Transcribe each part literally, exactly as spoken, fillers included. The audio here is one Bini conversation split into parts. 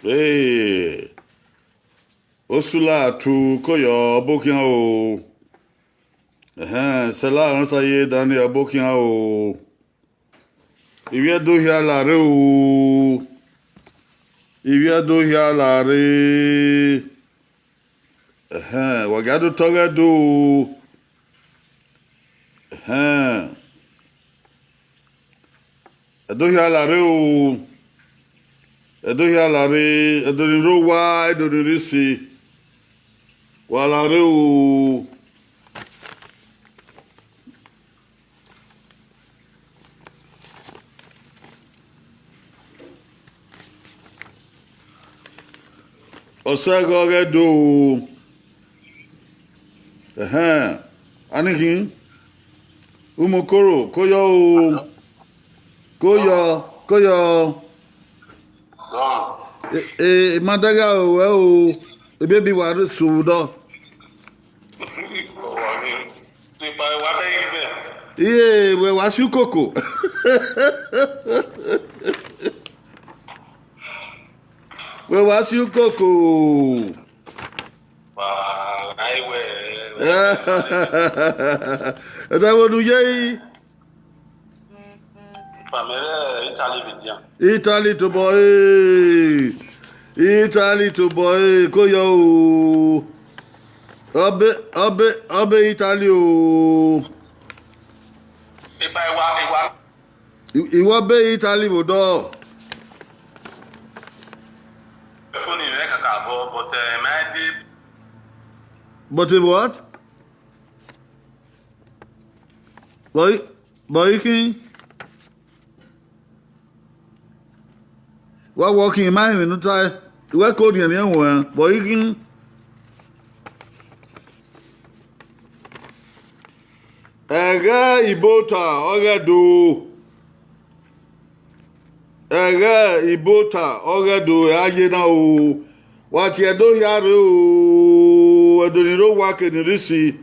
Ee, Osula tu koyọ ọbokhian o. Ẹhẹn, Sẹla Ọrọnsaye Daniel ọbokhian o. Ivbi Ẹdo hia la rre o. Ivbi Ẹdo hia la rre. Ẹhẹn, wa gia do tọghe Ẹdo o. Ẹhẹn. Ẹdo hia la rre o. Ẹdo hia la rre, Ẹdo ni rre owa, Ẹdo ni rre isi. Wa la rre o. Ọ sẹ ẹghẹ ọghe Ẹdo o. Ẹhẹn, a ni khin. Umukoro, koyọ o. Koyọ, koyọ. E, e, ma dẹghe aro ruẹ o. Ebiebi wa rre sẹ vbe odọ. Iye, wẹ wa si ukoko. Wẹ wa si ukoko. Wa, ai wẹ. Ẹdẹ vbọ ne u ye yi? Pamẹrẹ Italy vbe dia. Italy tobọ ẹre. Italy tobọ ẹre, koyọ o. Ọbe, ọbe, ọbe Italy o. Eba iwa, iwa. I, iwọ be Italy vbe odọ? Phone rẹ kakabọ, but, eh, my day. But a what? Boy, boy, king. Wa working in my minuta. Wẹ ko riẹn riẹn wẹn, boy, king. Ẹghẹ Ibota ọghe Ẹdo. Ẹghẹ Ibota ọghe Ẹdo, ẹ a ye na o. Wa tie Ẹdo hia rre o, Ẹdo ni rre owa ke ni rre isi.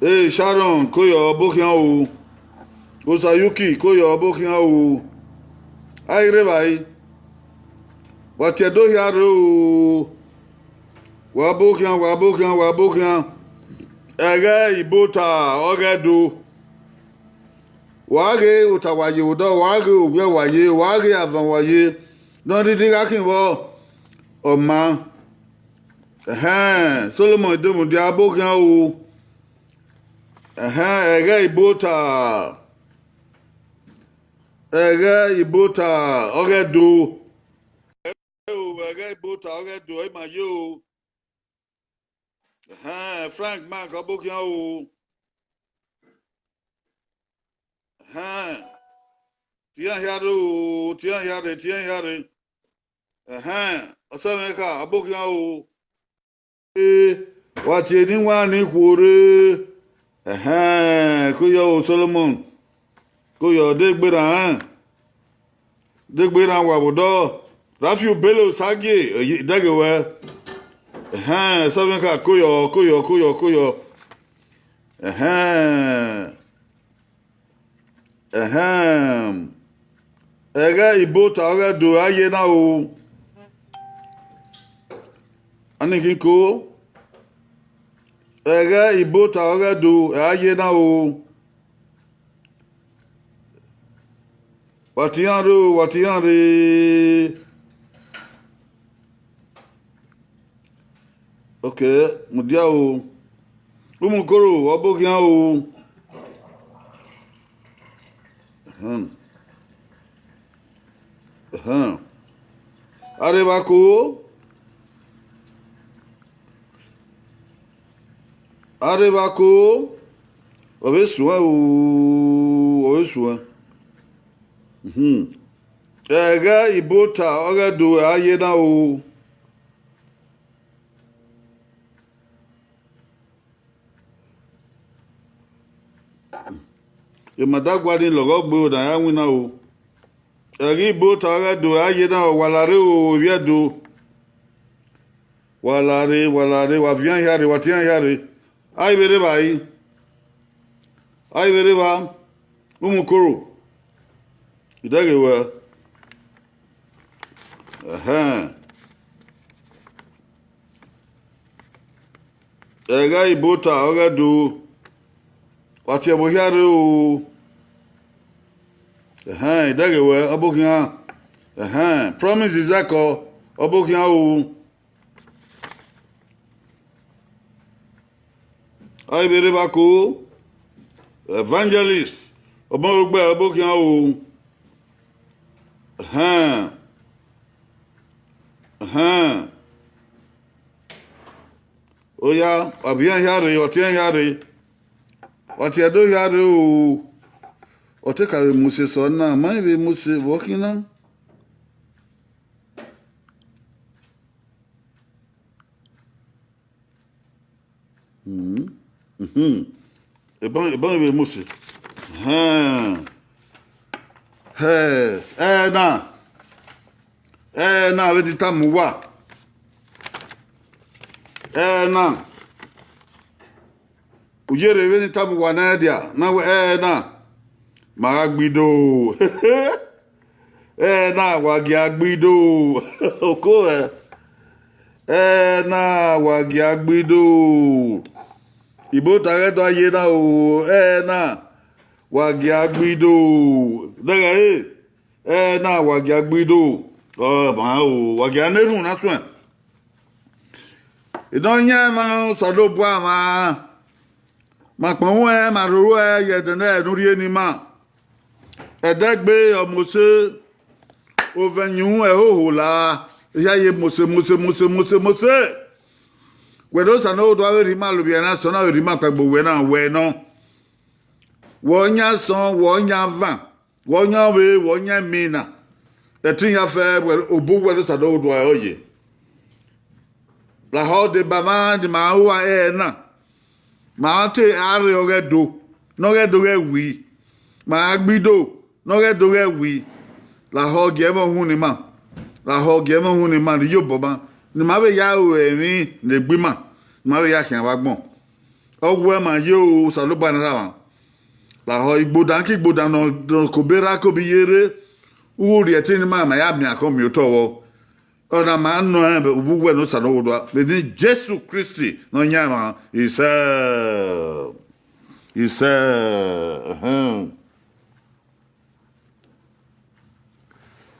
Ee, Sharon, koyọ ọbokhian o. Osayuki, koyọ ọbokhian o. A i rre evbare. Wa tie Ẹdo hia rre o. Wa bokhian, wa bokhian, wa bokhian. Ẹghẹ Ibota ọghe Ẹdo. Wa ghe ota wa ye vbe odọ, wa ghe owiẹ wa ye, wa ghe avan wa ye. Ne ọ rhirhi gha khin vbọ, ọ ma. Ẹhẹn, Solomon Idomudia, a bokhian o. Ẹhẹn, ẹghẹ Ibota. Ẹghẹ Ibota ọghe Ẹdo. Ẹghẹ Ibota ọghe Ẹdo, ẹ ma ye o. Ẹhẹn, Frank Mark, a bokhian o. Ẹhẹn. Tian hia rre o, tian hia rre, tian hia rre. Ẹhẹn, ọsẹ mwẹ kha, a bokhian o. Ee, wa tie ne iwan ni khuo rre. Ẹhẹn, koyọ o Solomon. Koyọ de gberra rẹn. De gberra wa vbe odọ. Rafiu Bello Sagie, dẹghe wẹ. Ẹhẹn, ọsẹ mwẹ kha, koyọ, koyọ, koyọ, koyọ. Ẹhẹn. Ẹhẹn. Ẹghẹ Ibota ọghe Ẹdo, ẹ a ye na o. A ni khin ko. Ẹghẹ Ibota ọghe Ẹdo, ẹ a ye na o. Wa tie iran rre o, wa tie iran rre. Ok, mudia o. Umukoro, ọ bokhian o. Ahan. Ahan. Arevba ko. Arevba ko. Ọ vbe suẹn o, ọ vbe suẹn. Mhm. Ẹghẹ Ibota ọghe Ẹdo, ẹ a ye na o. Emadagua ni lọghọ gbe o, na ya winna o. Ẹghẹ Ibota ọghe Ẹdo, ẹ a ye na o, wa la rre o, ivbi Ẹdo. Wa la rre, wa la rre, wa viọ iran hia rre, wa tie iran hia rre. A i vbe rre evbare. A i vbe rre evba. Umukoro. Idẹghe wẹ. Ẹhẹn. Ẹghẹ Ibota ọghe Ẹdo, wa tie ẹvbo hia rre o. Ẹhẹn, idẹghe wẹ, ọ bọ khian. Ẹhẹn, Promise Izakọ, ọ bọ khian o. Ọ i vbe rre evba ko, Evangelist, ọ bọ gbe, ọ bọ khian o. Ẹhẹn. Ẹhẹn. Oya, wa viọ iran hia rre, wa tie iran hia rre. Wa tie Ẹdo hia rre o. Ọ te ka vbe mu use sẹ ọna, ma i vbe mu use vbe ọ khin na. Mhm. Mhm. Ebọn, ebọn vbe Mose. Hẹn. Hẹ, ẹna. Ẹna vbe ni tama uwa. Ẹna. U yere vbe ni tama uwa ne ẹdia, na wẹ, ẹna. Ma gha gbe ido. Ẹna, wa gia gbe ido. Oko ẹ. Ẹna, wa gia gbe ido. Ibota ghẹ do a ye na o. Ẹna, wa gia gbe ido. Dẹghẹ ẹre. Ẹna, wa gia gbe ido. Ọ ma o, wa gia na erhunmwu na suẹn. Enoyan emwa Osanobua mwa, ma kpọnmwẹ, ma roro ẹ ye ẹdẹ ne u rhie ne ima. Ẹdẹgbe, ọ Mose, ovẹn yin uhunmwu ẹhoho la, hia ye Mose, Mose, Mose, Mose, Mose. Wẹ ne Osanobua vbe rhie ima lovbiẹ na, sẹ ọna vbe rhie ima kpaegbe owẹ na, wẹ nọ. Wẹ ọyan asọn, wẹ ọyan avan, wẹ ọyan ọvbehe, wẹ ọyan emina. Ẹtin hia fẹ, wẹ, obọ uwẹ ne Osanobua ọre ọ ye. Lahọ deba mwa ne ima ru ẹre na, ma te a rre ọghe Ẹdo, ne ọghe Ẹdo ghẹ wi, ma gbe ido, ne ọghe Ẹdo ghẹ wi, lahọ gie ẹmwẹ uhunmwu ne ima, lahọ gie ẹmwẹ uhunmwu ne ima ne iyobọ ma, ne ima vbe ya ru emwi ne egbe ima, ne ima vbe ya khian vbe agbọn. Ọ wẹ ma ye o, Osanobua ne Erha mwa. Lahọ igbodan ke igbodan ne ọ, ne ọ kobe rra kobe iye rre, u rhie ẹtin ne ima, ma ya miẹn akhọn miẹn otọ vbọ. Ọna ma nọ rẹn vbe uwu uwẹ ne Osanobua, vbe eni Jesu Kristi ne ọ yan emwa isẹ. Isẹ, ẹhẹn.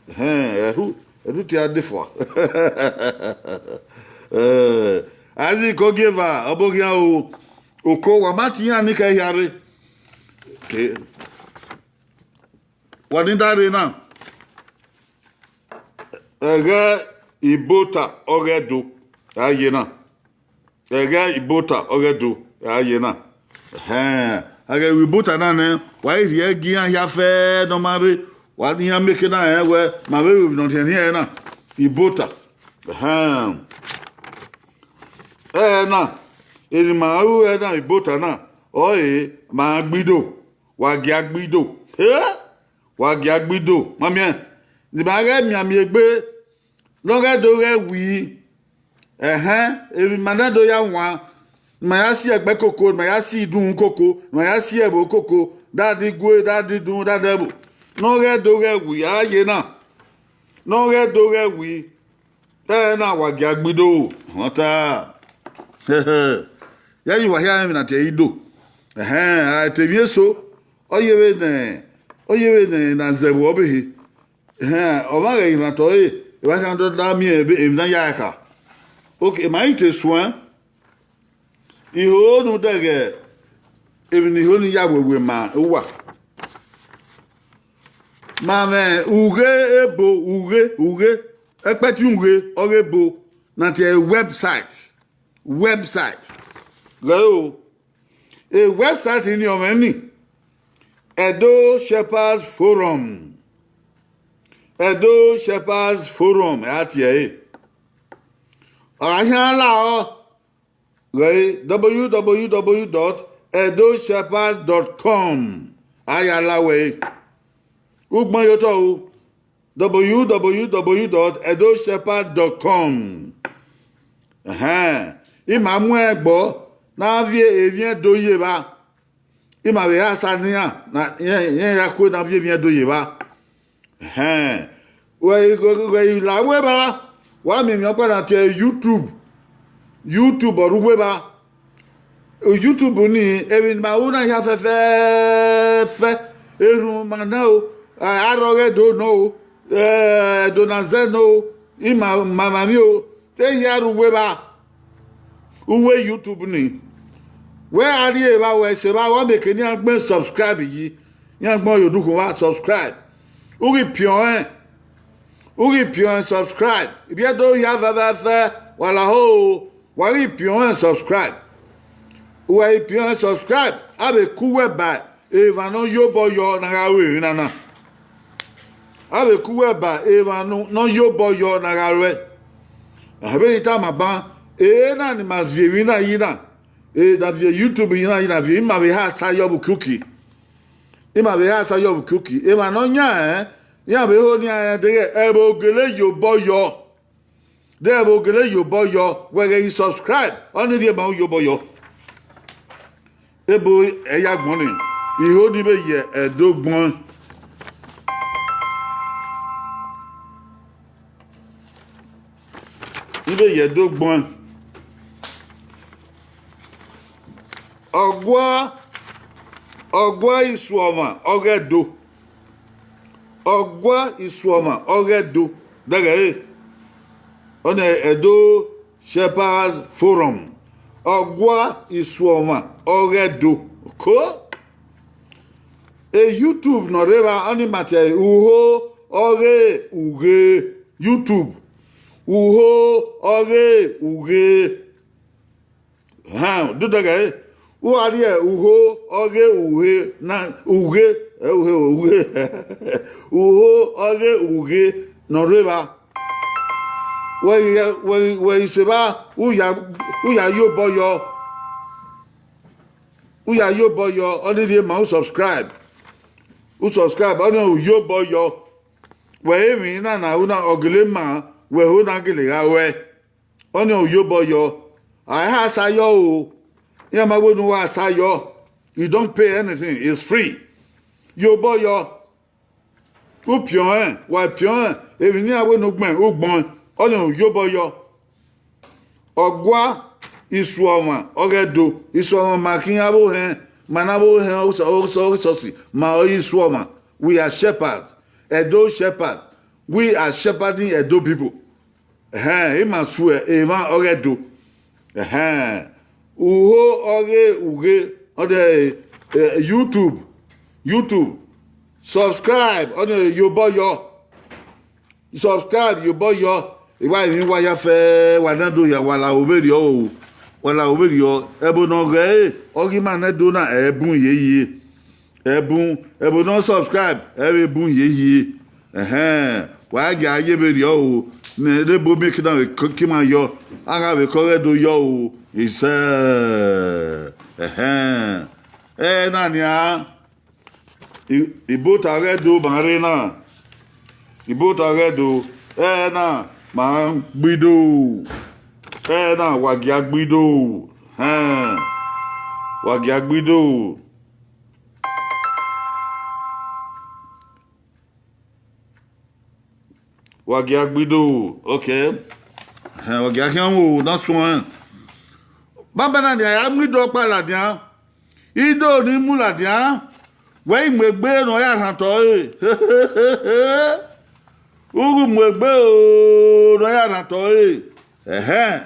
Ẹhẹn, ẹrhu, ẹrhu tie a de fua. Eh, Isaac Ogieva, ọ bọ khian o. Oko, wa ma tie iran ni khẹ hia rre. Ke, wa ni da rre na. Ẹghẹ Ibota ọghe Ẹdo, a ye na. Ẹghẹ Ibota ọghe Ẹdo, a ye na. Ẹhẹn, a ghẹ ru Ibota na nẹ, wa i rhie ẹgie iran hia fẹ ne ọ ma rre, wa ne iran mieke na rẹn wẹ, ma vbe ru emwi ne ọ rhiẹnrhiẹn ẹre na, Ibota. Ẹhẹn. Ẹna, eni ma ru ẹna Ibota na, ọre ma gbe ido, wa gia gbe ido. Eh? Wa gia gbe ido, ma miẹn. Ne ima ghẹ mianmian egbe, ne ọ ghẹ do ghẹ wi. Ẹhẹn, emwi ma na do ya wan, ne ima ya si ẹgbẹ koko, ne ima ya si idunmwu koko, ne ima ya si ẹvbo koko, dade igue, dade idunmwu, dade ẹvbo. Ne ọ ghẹ do ghẹ wi, a ye na. Ne ọ ghẹ do ghẹ wi. Ẹna, wa gia gbe ido, họta. Ya yi wa hia emwi na tie ido. Ẹhẹn, a te emwi eso, ọ ye vbe nẹ, ọ ye vbe nẹ na zẹ vbe ọvbehe. Ẹhẹn, ọmwa ghẹ ghi rhan otọ ẹre, evba khian do da miẹn emwi na ya ẹre kha. Ok, ma i te suẹn, I ho ne u dẹghe emwi ne I ho ne I ya wewe ma uwa. Ma mwẹ ughe ebo, ughe, ughe, ẹkpẹti ughe, ọghe ebo, na tie website, website. Ghẹ o, e website ni ọ mwẹ ni, Edo Shepherds Forum, Edo Shepherds Forum, a tie ẹre. Ọ gha khian la ọ, ghẹ www.edoshepherds.com, a ya la wẹ ẹre. Ugbẹn ye otọ o, www.edoshepherds.com. Ẹhẹn, ima muẹn ẹgbọ ne a viọ emwi Ẹdo ye evba. Ima vbe ra sa ne iran, na, iran, iran ya kue ne a viọ emwi Ẹdo ye evba. Ẹhẹn. Wẹ i, wẹ i la uwu evba, wa miẹn emwi ọkpa na tie YouTube. YouTube ọre uwu evba. YouTube ni, emwi ne ima ru na hia fẹfẹẹfẹ, erhunmwu ma nọ o, arrọghẹdo nọ o, ẹdo na zẹ nọ o, ima ma emwamwi o, te hia rre uwu evba, uwu YouTube ni. Wẹ a rrie evba, wẹ sẹ evba, wa miẹn eke ne iran gbẹn subscribe yi, iran gbẹn ye odukhunmwu vba subscribe. U ghi piọn rẹn, u ghi piọn rẹn subscribe. Ivbi Ẹdo hia fẹfẹẹfẹ, wa lahọ o, wa ghi piọn rẹn subscribe. Uwẹ ghi piọn rẹn subscribe, a vbe ku uwẹ ba emwa ne ọ ye obọ yọ ne a gha ru emwi na na. A vbe ku uwẹ ba emwa ne ọ ye obọ yọ ne a gha ruẹ. Ẹhẹn, vbe ne I tama ban, ena ne ima viọ emwi na yi na, e na viọ YouTube yi na yi na, viọ ima vbe ha sa yọ vbe ukiuki. Ima vbe ha sa yọ vbe ukiuki. Emwa ne ọ yan rẹn, iran vbe ho ne iran rẹn deghẹ ẹvbo gele ye obọ yọ. Deghẹ ẹvbo gele ye obọ yọ, wẹ ghẹ ghi subscribe, ọnii rhie ma u ye obọ yọ. Ebo ẹre ya gbọn ni, I ho ni vbe ye Ẹdo gbọn. I vbe ye Ẹdo gbọn. Ọgua, ọgua Isuọmwa ọghe Ẹdo. Ọgua Isuọmwa ọghe Ẹdo. Dẹghẹ ẹre, ọnii Edo Shepherds Forum. Ọgua Isuọmwa ọghe Ẹdo. Ko. E YouTube ne ọ rre evba, ọnii ma tie ẹre Uho ọghe Ughe. YouTube. Uho ọghe Ughe. Hẹn, dudẹghẹ ẹre, u gha rrie Uho ọghe Ughe na, Ughe, ẹ, Uhe, Ughe. Uho ọghe Ughe ne ọ rre evba. Wẹ ghi, wẹ ghi, wẹ ghi sẹ evba, u ya, u ya ye obọ yọ. U ya ye obọ yọ, ọnii rhie ma u subscribe. U subscribe, ọnii u ye obọ yọ. Wẹ emwi na na ru na, ọ gele ma, wẹ ho na gele gha ruẹ. Ọnii u ye obọ yọ. A i ha sa yọ o. Iran ma wẹ ne u wa sa yọ. You don't pay anything, it's free. Ye obọ yọ. U piọn rẹn, wa piọn rẹn, emwi ne iran wẹ ne u gbẹn, u gbẹn. Ọnii u ye obọ yọ. Ọgua Isuọmwa ọghe Ẹdo. Isuọmwa ma khian vbe ohẹn, ma na vbe ohẹn, osọ, osọ, osọsi, ma ọre Isuọmwa. We are shepherd, Edo shepherd. We are shepherding Edo people. Ẹhẹn, ima suẹ emwa ọghe Ẹdo. Ẹhẹn, Uho ọghe Ughe, ọ de, eh, YouTube, YouTube, subscribe, ọ de ye obọ yọ. Subscribe, ye obọ yọ. I wa emwi wa ya fẹ, wa na do ya, wa la ovberriọ o. Wa la ovberriọ. Ẹbo ne ọ ghẹ ẹre, ọ ghi ma nẹ do na, ẹ bun ye ye. Ẹ bun, ẹbo ne ọ subscribe, ẹ vbe bun ye ye. Ẹhẹn, wa gia ye vberriọ o. Ne ebo miẹn ke na vbe ke ima yọ, a gha vbe ke ọghe Ẹdo yọ o. Isẹ, ẹhẹn. Ẹ na nian, I-, Ibota ọghe Ẹdo ma rre na. Ibota ọghe Ẹdo, ẹ na ma gbe ido. Ẹ na wa gia gbe ido. Hẹn, wa gia gbe ido. Wa gia gbe ido, okay. Hẹn, wa gia khian mu na suẹn. Baba na nian, a ya mu ido ọkpa ladian. Ido ni mu ladian. Wẹ i mu egbe ne ọ ya rhan otọ ẹre. U ghi mu egbe o, ne ọ ya rhan otọ ẹre. Ẹhẹn.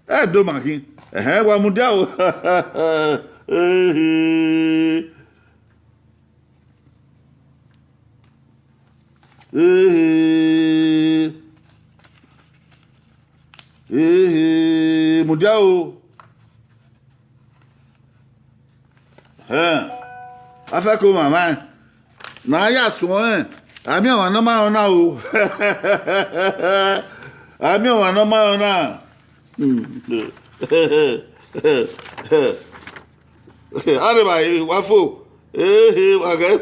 Ẹ do ma khin. Ẹhẹn, wa mudia o. Ehe. Ehe. Ehe. Mudia o. Hẹn. Afẹko mama. Na ya suẹn. Amia ọmwa ne ọ ma rẹn ọna o. Amia ọmwa ne ọ ma rẹn ọna. Hmm. Arevbare, wa fo. Ehe, wa ghẹ,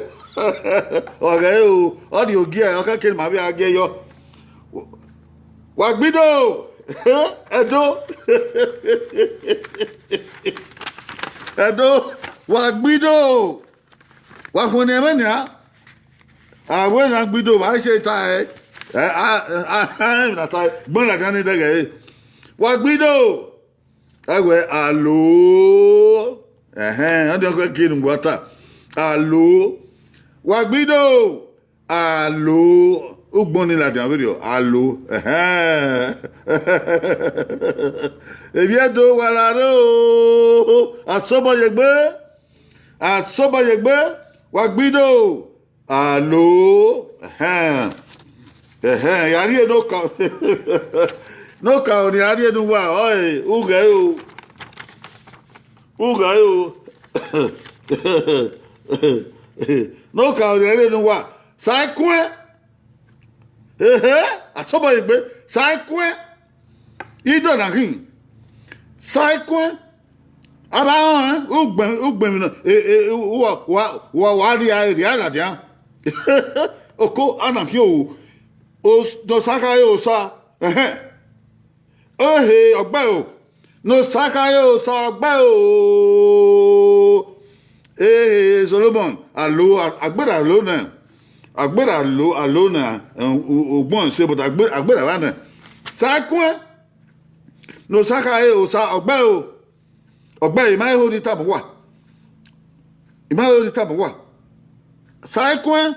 wa ghẹ o. Ọ rhie ogie, ọ kẹke ne ima vbe a gie yọ. Wa gbe ido. Ẹdo. Ẹdo, wa gbe ido. Wa khuẹnniẹn mwẹ nian. Avbe na gbe ido vbe a i se ta ẹre. Ẹ, a, a, a, emwi na ta ẹre, gbọn ladian ni dẹghẹ ẹre. Wa gbe ido. Ẹ wẹ, alo. Ẹhẹn, ọ diọn ke ne uwa ta. Alo. Wa gbe ido. Alo. Ugbọn ni ladian vberriọ. Alo. Ẹhẹn. Evbi Ẹdo wa la rre o. Asobọ ye egbe. Asobọ ye egbe. Wa gbe ido. Alo. Ẹhẹn. Ẹhẹn, ya rhie ne okaro, ne okaro ne a rhie ne uwa, ọe, ughẹ o. Ughẹ o. Ne okaro ne a rhie ne uwa. Saikuẹn. Ehe, asobọ ye egbe. Saikuẹn. Ido na khin. Saikuẹn. A ba rẹn ọnrẹn, ugbẹn, ugbẹn vbe nọ, e, e, uwa, uwa, uwa, uwa rhia, rhia ladian. Oko, a na khin o. Os-, ne Osa khare Osa. Ẹhẹn. Ehe, ọgbe o. Ne Osa khare Osa, ọgbe o. Ehe, Solomon, alo, a-, agbera alo nẹ. Agbera alo, alo nẹ, eh, u-, u-, ugbọn se, but agbe-, agbera vba nẹ. Saikuẹn. Ne Osa khare Osa, ọgbe o. Ọgbe, I ma he ho ni tama uwa. I ma he ho ni tama uwa. Saikuẹn.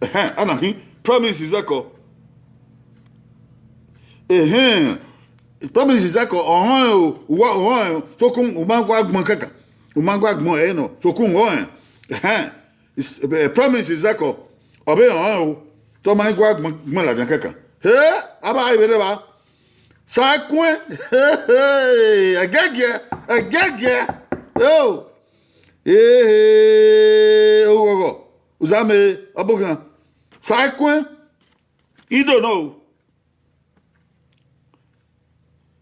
Ẹhẹn, a na khin, Promise Zeko. Ehẹn, Promise Zeko, ọhọn o, uwa, ọhọn o, sokun, u ma gua gbọn kẹkan. U ma gua gbọn ẹre nọ, sokun, ọhọn. Ẹhẹn, is-, eh, Promise Zeko, ọ vbe họn o, te ọ ma gua gbọn, gbọn ladian kẹkan. He, a ba vbe rre evba. Saikuẹn, ẹgẹgiẹ, ẹgẹgiẹ, o, ehe, oghọghọ, uzame, ọbokhan, Saikuẹn, ido nọ o,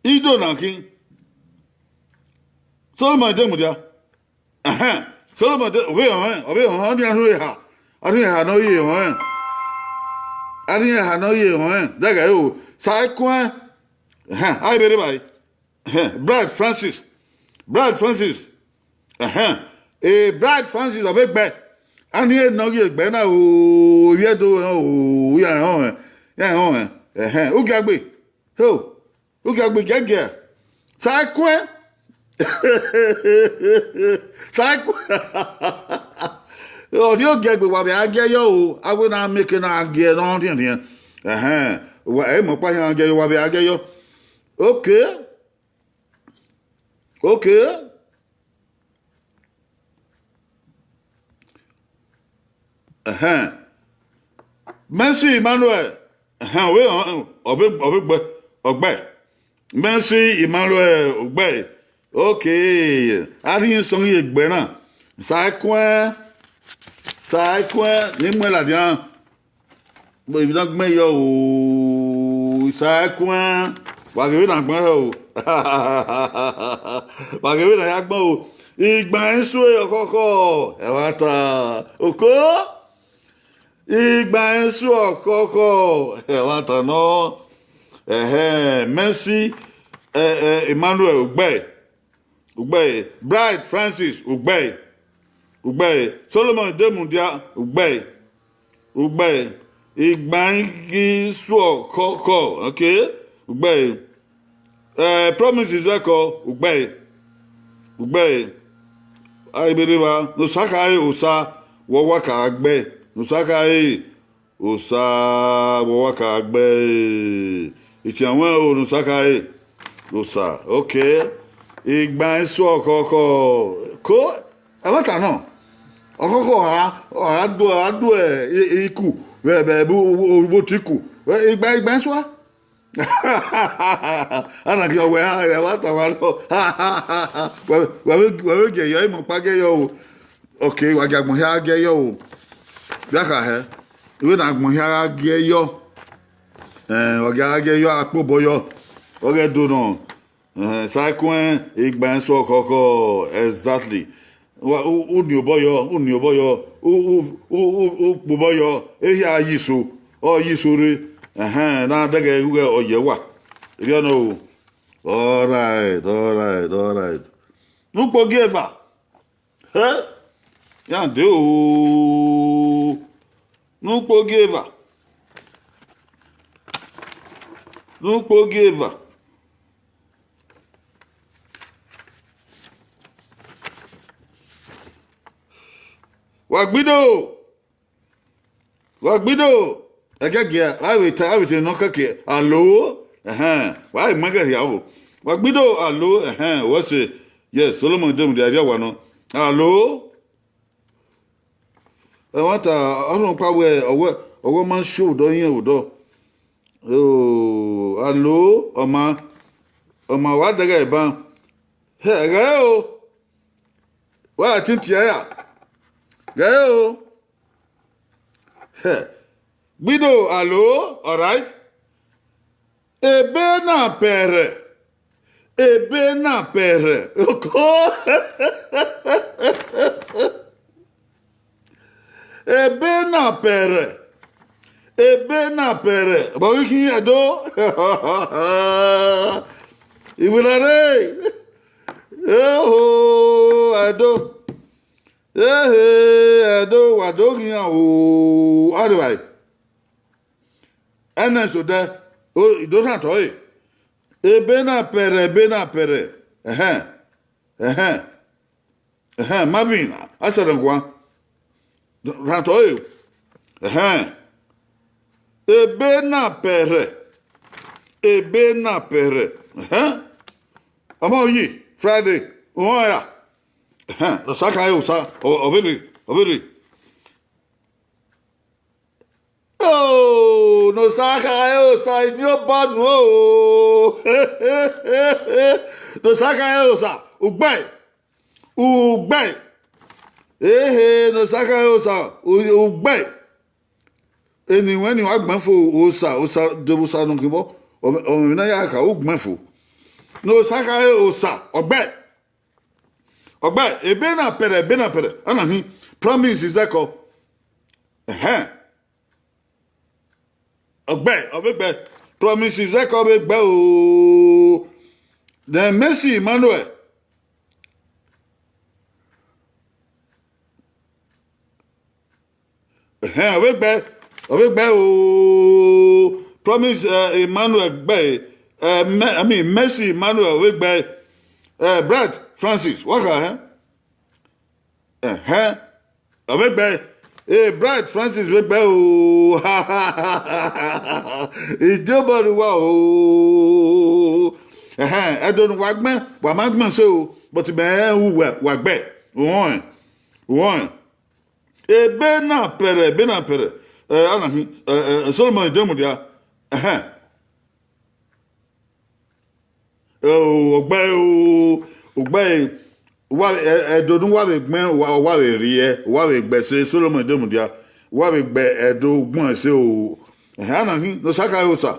ido na khin, Solomon de mudia. Ẹhẹn. Solomon de, ọ vbe họn ẹn, ọ vbe họn ẹn, ọ ni arhin eha. Arhin eha ne ọ ye họn ẹn. Arhin eha ne ọ ye họn ẹn. Dẹghẹ o. Saikuẹn. Ẹhẹn. A i vbe rre evbare. Ẹhẹn. Bright Francis. Bright Francis. Ẹhẹn. E Bright Francis ọ vbe gbe. Arhin ne ọ ye gbe na o. Ivbi Ẹdo o. Ya họn ẹn. Ya họn ẹn. Ẹhẹn. Ugiagbe. Ho. Ugiagbe giẹgiẹ. Saikuẹn. Saikuẹn. Ọ rhie ogiẹgbe wa vbe a giẹ yọ o. A wẹ na mieke na giẹ ne ọ rhiẹnrhiẹn. Ẹhẹn. Wa, ẹ mọ ọkpa hia giẹ yọ, wa vbe a giẹ yọ. Okay. Okay. Ẹhẹn. Mercy Emmanuel. Ẹhẹn, ọ vbe, ọ vbe, ọ vbe gbe, ọ gbe. Mercy Emmanuel, ọ gbe. Okay. A rhie sọn ye egbe na. Saikuẹn. Saikuẹn, ne I muẹn ladian. But if you don't gbẹn yọ o, Saikuẹn, wa ghe vbene a gbẹn hẹ o. Wa ghe vbene a ya gbẹn o. Igban esu ọkhọkhọ, ẹmwata. Oko. Igban esu ọkhọkhọ, ẹmwata nọ. Ẹhẹn, Mercy, eh, eh, Emmanuel, ọ gbe. Ọ gbe. Bright Francis, ọ gbe. Ọ gbe. Solomon Demudia, ọ gbe. Ọ gbe. Igban ghi suọ khọ khọ, okay? Ọ gbe. Eh, Promise Zeko, ọ gbe. Ọ gbe. Ai, bereva, ne Osa khare Osa, wọ wa ka gbe. Ne Osa khare Osa, wọ wa ka gbe. Itian wẹn o, ne Osa khare Osa, okay. Igban esu ọkhọkhọ, ko, ẹmwata nọ. Ọkhọkhọ ọha, ọha du, ọha du, eh, i-, iku, vbe, vbe, vbe, vbe, vbe otu iku. Vbe, igba, igban esu a? Ana ghi ọwẹ ha, ẹ wa ta wa rọ. Wa, wa, wa, wa vbe gie yọ, imọ kpa gie yọ o. Okay, wa gie agbọn hia gie yọ o. Bia kha hẹ. Iwe na agbọn hia gha gie yọ. Eh, wa gie gha gie yọ, akpobọ yọ. Ọ ghẹ do nọ. Eh, Saikuẹn, igban esu ọkhọkhọ, exactly. Wa, u, u ni obọ yọ, u ni obọ yọ, u, u, u, u, u kpobọ yọ, ehia yi iso, ọ yi iso rre. Ẹhẹn, na dẹghe igho ọ ye wa. Erriọ nọ o. All right, all right, all right. Ne ukpo gie eva. Hẹ? Ya de o. Ne ukpogieva. Ne ukpogieva. Wa gbido. Wa gbido. Ẹkẹgiẹ, a vbe ta, a vbe te nọ kẹkẹ, alo. Ẹhẹn, wa i mẹ kẹrhia o. Wa gbido, alo, ẹhẹn, wẹ se. Yes, Solomon de mudia rhia wa nọ. Alo. Ẹmwata, ọ rhọkpa wẹ, ọwẹ, ọwẹ ma show vbe odọ, irẹn vbe odọ. Oh, alo, ọma, ọma wa dẹghẹ ban. Hẹ, ghẹ o. Wa tintiẹ ya. Ghẹ o. Hẹ. Gbido, alo, alright. Ebe na pẹrẹ. Ebe na pẹrẹ. Oko. Ebe na pẹrẹ. Ebe na pẹrẹ. Bọ ghi khin Ẹdo. Iwinna rre. Eho, Ẹdo. Ehe, Ẹdo, wa do khian o, arivbae. Ẹnẹ sodẹ, o, I do rhan tọ ẹre. Ebe na pẹrẹ, ebe na pẹrẹ. Ẹhẹn, ẹhẹn, ẹhẹn, Marvin, asẹrẹ guan. Rhan tọ ẹre. Ẹhẹn. Ebe na pẹrẹ. Ebe na pẹrẹ. Ẹhẹn. Ọmọ yi, Friday, uhọn ya. Ẹhẹn, ne Osa khare Osa, ọ, ọ vbe rre, ọ vbe rre. Oh, ne Osa khare Osa, eni Obọ nuẹn o. Ne Osa khare Osa, ugbẹn, ugbẹn. Ehe, ne Osa khare Osa, u-, ugbẹn. Eni wẹ ni wa gbẹn fo, Osa, Osa, de Osa nọ khin vbọ, ọ, ọ, emwi na ya kha, ugbẹn fo. Ne Osa khare Osa, ọgbẹn. Ọgbẹn, ebe na pẹrẹ, ebe na pẹrẹ, ana hin, Promise Zeko. Ẹhẹn. Ọgbẹn, ọ vbe gbe, Promise Zeko vbe gbe o. Then Mercy Emmanuel. Ẹhẹn, ọ vbe gbe, ọ vbe gbe o. Promise, eh, Emmanuel gbe, eh, Me-, I mean, Mercy Emmanuel ọ vbe gbe, eh, Bright Francis, wa kha, ẹhẹn. Ẹhẹn, ọ vbe gbe, eh, Bright Francis vbe gbe o. Idiobọ ne uwa o. Ẹhẹn, Ẹdo ne uwa gbẹn, wa ma gbẹn se o, but mẹ rẹn uwẹ, wa gbe, uhọnrẹn, uhọnrẹn. Ebe na pẹrẹ, ebe na pẹrẹ. Eh, ana hin, eh, eh, Solomon de mudia. Ẹhẹn. Eh, o, ọgbẹe o, ọgbẹe, wa, eh, Ẹdo ne uwa vbe gbẹn, wa, wa vbe rhie, wa vbe gbe ẹse, Solomon de mudia, wa vbe gbe Ẹdo ugbẹn ẹse o. Ẹhẹn, ana hin, ne Osa khare Osa.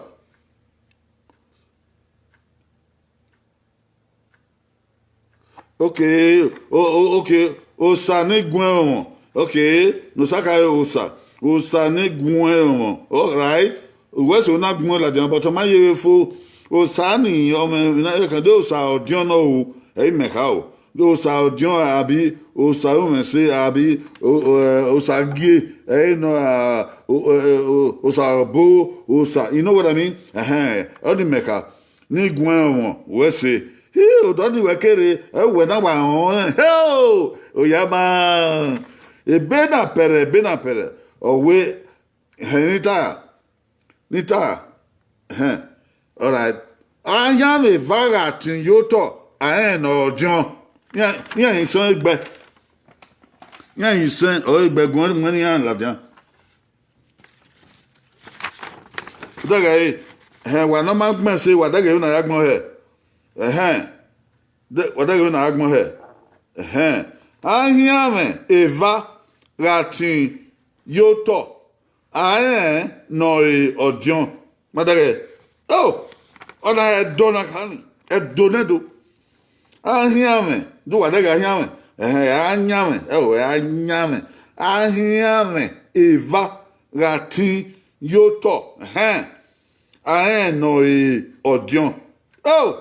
Okay, o, o, okay, Osa ne guẹn ọmọ. Okay, ne Osa khare Osa. Osa ne guẹn ọmọ. All right. Uwẹ so na guẹn ladian, but ọ ma ye vbe fo. Osa ni, ọmọ na, e kan de Osa ọdiọn nọ o, ẹ i mẹ kha o. De Osa ọdiọn abi Osa umwẹse abi o, o, eh, Osa gie, ẹ i nọ, ah, o, o, o, Osa ọbo, Osa, you know what I mean? Ẹhẹn, ọ ni mẹ kha. Ne I guẹn ọmọ, wẹ se. Hi, odọ ni wẹ kere, ẹ wẹ na wa rẹn ọnrẹn. Heo! Oya ma. Ebe na pẹrẹ, ebe na pẹrẹ. Ọ wẹ, hẹn ni ta, ni ta. Hẹn. All right. Ahianmwẹ eva gha tin ye otọ, a rẹn ne ọ diọn. Iran, iran hin sẹn egbe. Iran hin sẹn ọ egbe gun ẹre mu iran ladian. Dẹghẹ ẹre, ẹhẹn, wa ne ọ ma gbẹn ẹse, wa dẹghẹ vbene a ya gbẹn ọhẹ. Ẹhẹn, de-, wa dẹghẹ vbene a ya gbẹn ọhẹ. Ẹhẹn, ahianmwẹ eva gha tin ye otọ, a rẹn ne ọ re ọdiọn. Ma dẹghẹ, o, ọ na Ẹdo na kha ni, Ẹdo ne Ẹdo. Ahianmwẹ, do wa dẹghẹ ahianmwẹ, ẹhẹn, ahianmwẹ, ẹ o, ahianmwẹ, ahianmwẹ eva gha tin ye otọ, ẹhẹn, a rẹn ne ọ re ọdiọn. O,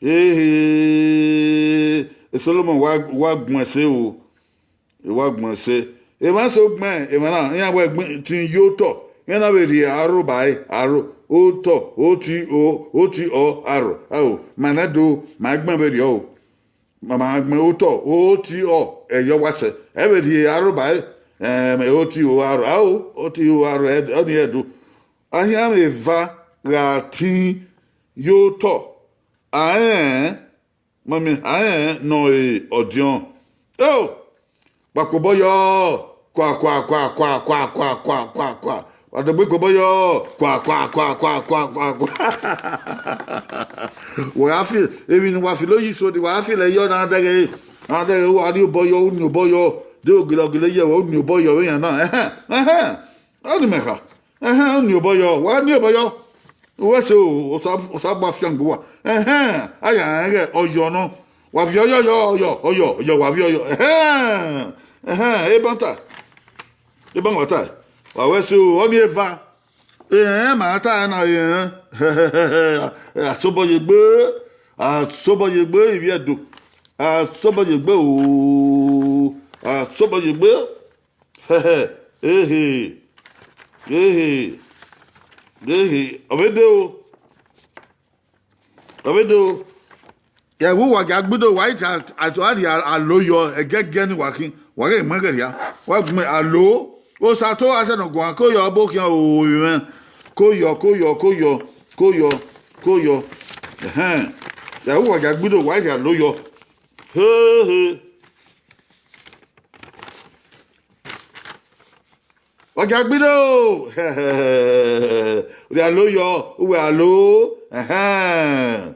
ehe, Solomon wa, wa gbẹn ẹse o, wa gbẹn ẹse. Emwa so gbẹn emwa na, iran wẹ gbẹn tin ye otọ, iran na vbe rhie aro ba ẹre, aro, otọ, oti o, oti ọ, aro, ao, ma nẹ do, ma gbẹn vberriọ o. Ma ma gbẹn otọ, oti ọ, ẹyọ wa sẹ, ẹ vbe rhie aro ba ẹre, em, oti o, aro, ao, oti o, aro, ẹ, ọnii ẹdo. Ahianmwẹ eva gha tin ye otọ, a rẹn, mọmiẹ, a rẹn nọ ọre ọdiọn. Eo, wa kpe obọ yọ, kua, kua, kua, kua, kua, kua, kua, kua, kua. Wa dẹgbe kpe obọ yọ, kua, kua, kua, kua, kua, kua, kua. Wa gha fi emwi ne uwa fi lo yi so ni, wa gha fi lẹ yọ na dẹghe, na dẹghe, wa rhie obọ yọ, u ni obọ yọ, de ogele, ogele ye wẹ, u ni obọ yọ vbe yan na. Ẹhẹn, ẹhẹn. Ọnii mẹ kha. Ẹhẹn, u ni obọ yọ, wa ni obọ yọ. Uwẹ sẹ o, Osa, Osa gba fiangbe uwa. Ẹhẹn, a ya rẹn ghẹ ọyọ nọ. Wa viọ ọyọ, ọyọ, ọyọ, ọyọ, ọyọ, wa viọ ọyọ. Ẹhẹn, ẹhẹn, eban ta. Eban wa ta. Wa wẹ sẹ o, ọnii eva. Ẹhẹn, ma ta na ẹhẹn. Asobọ ye egbe, asobọ ye egbe, ivbi Ẹdo. Asobọ ye egbe o, asobọ ye egbe. Ehe, ehe, ehe, ọ vbe de o, ọ vbe de o. Ya vbe uwa gia gbe do, wa i ta, a, a rhie alo yọ, ẹgẹgẹ ni wa khin, wa ghe mu ẹghẹ rhia, wa gbẹn alo, Osato, a sẹ ne ọ guan, ko yọ, ọbo khian o, mwẹ, ko yọ, ko yọ, ko yọ, ko yọ, ko yọ. Ẹhẹn, ya vbe uwa gia gbe do, wa i rhie alo yọ. Hehe. Wa gia gbe do. Rhie alo yọ, uwẹ alo. Ẹhẹn.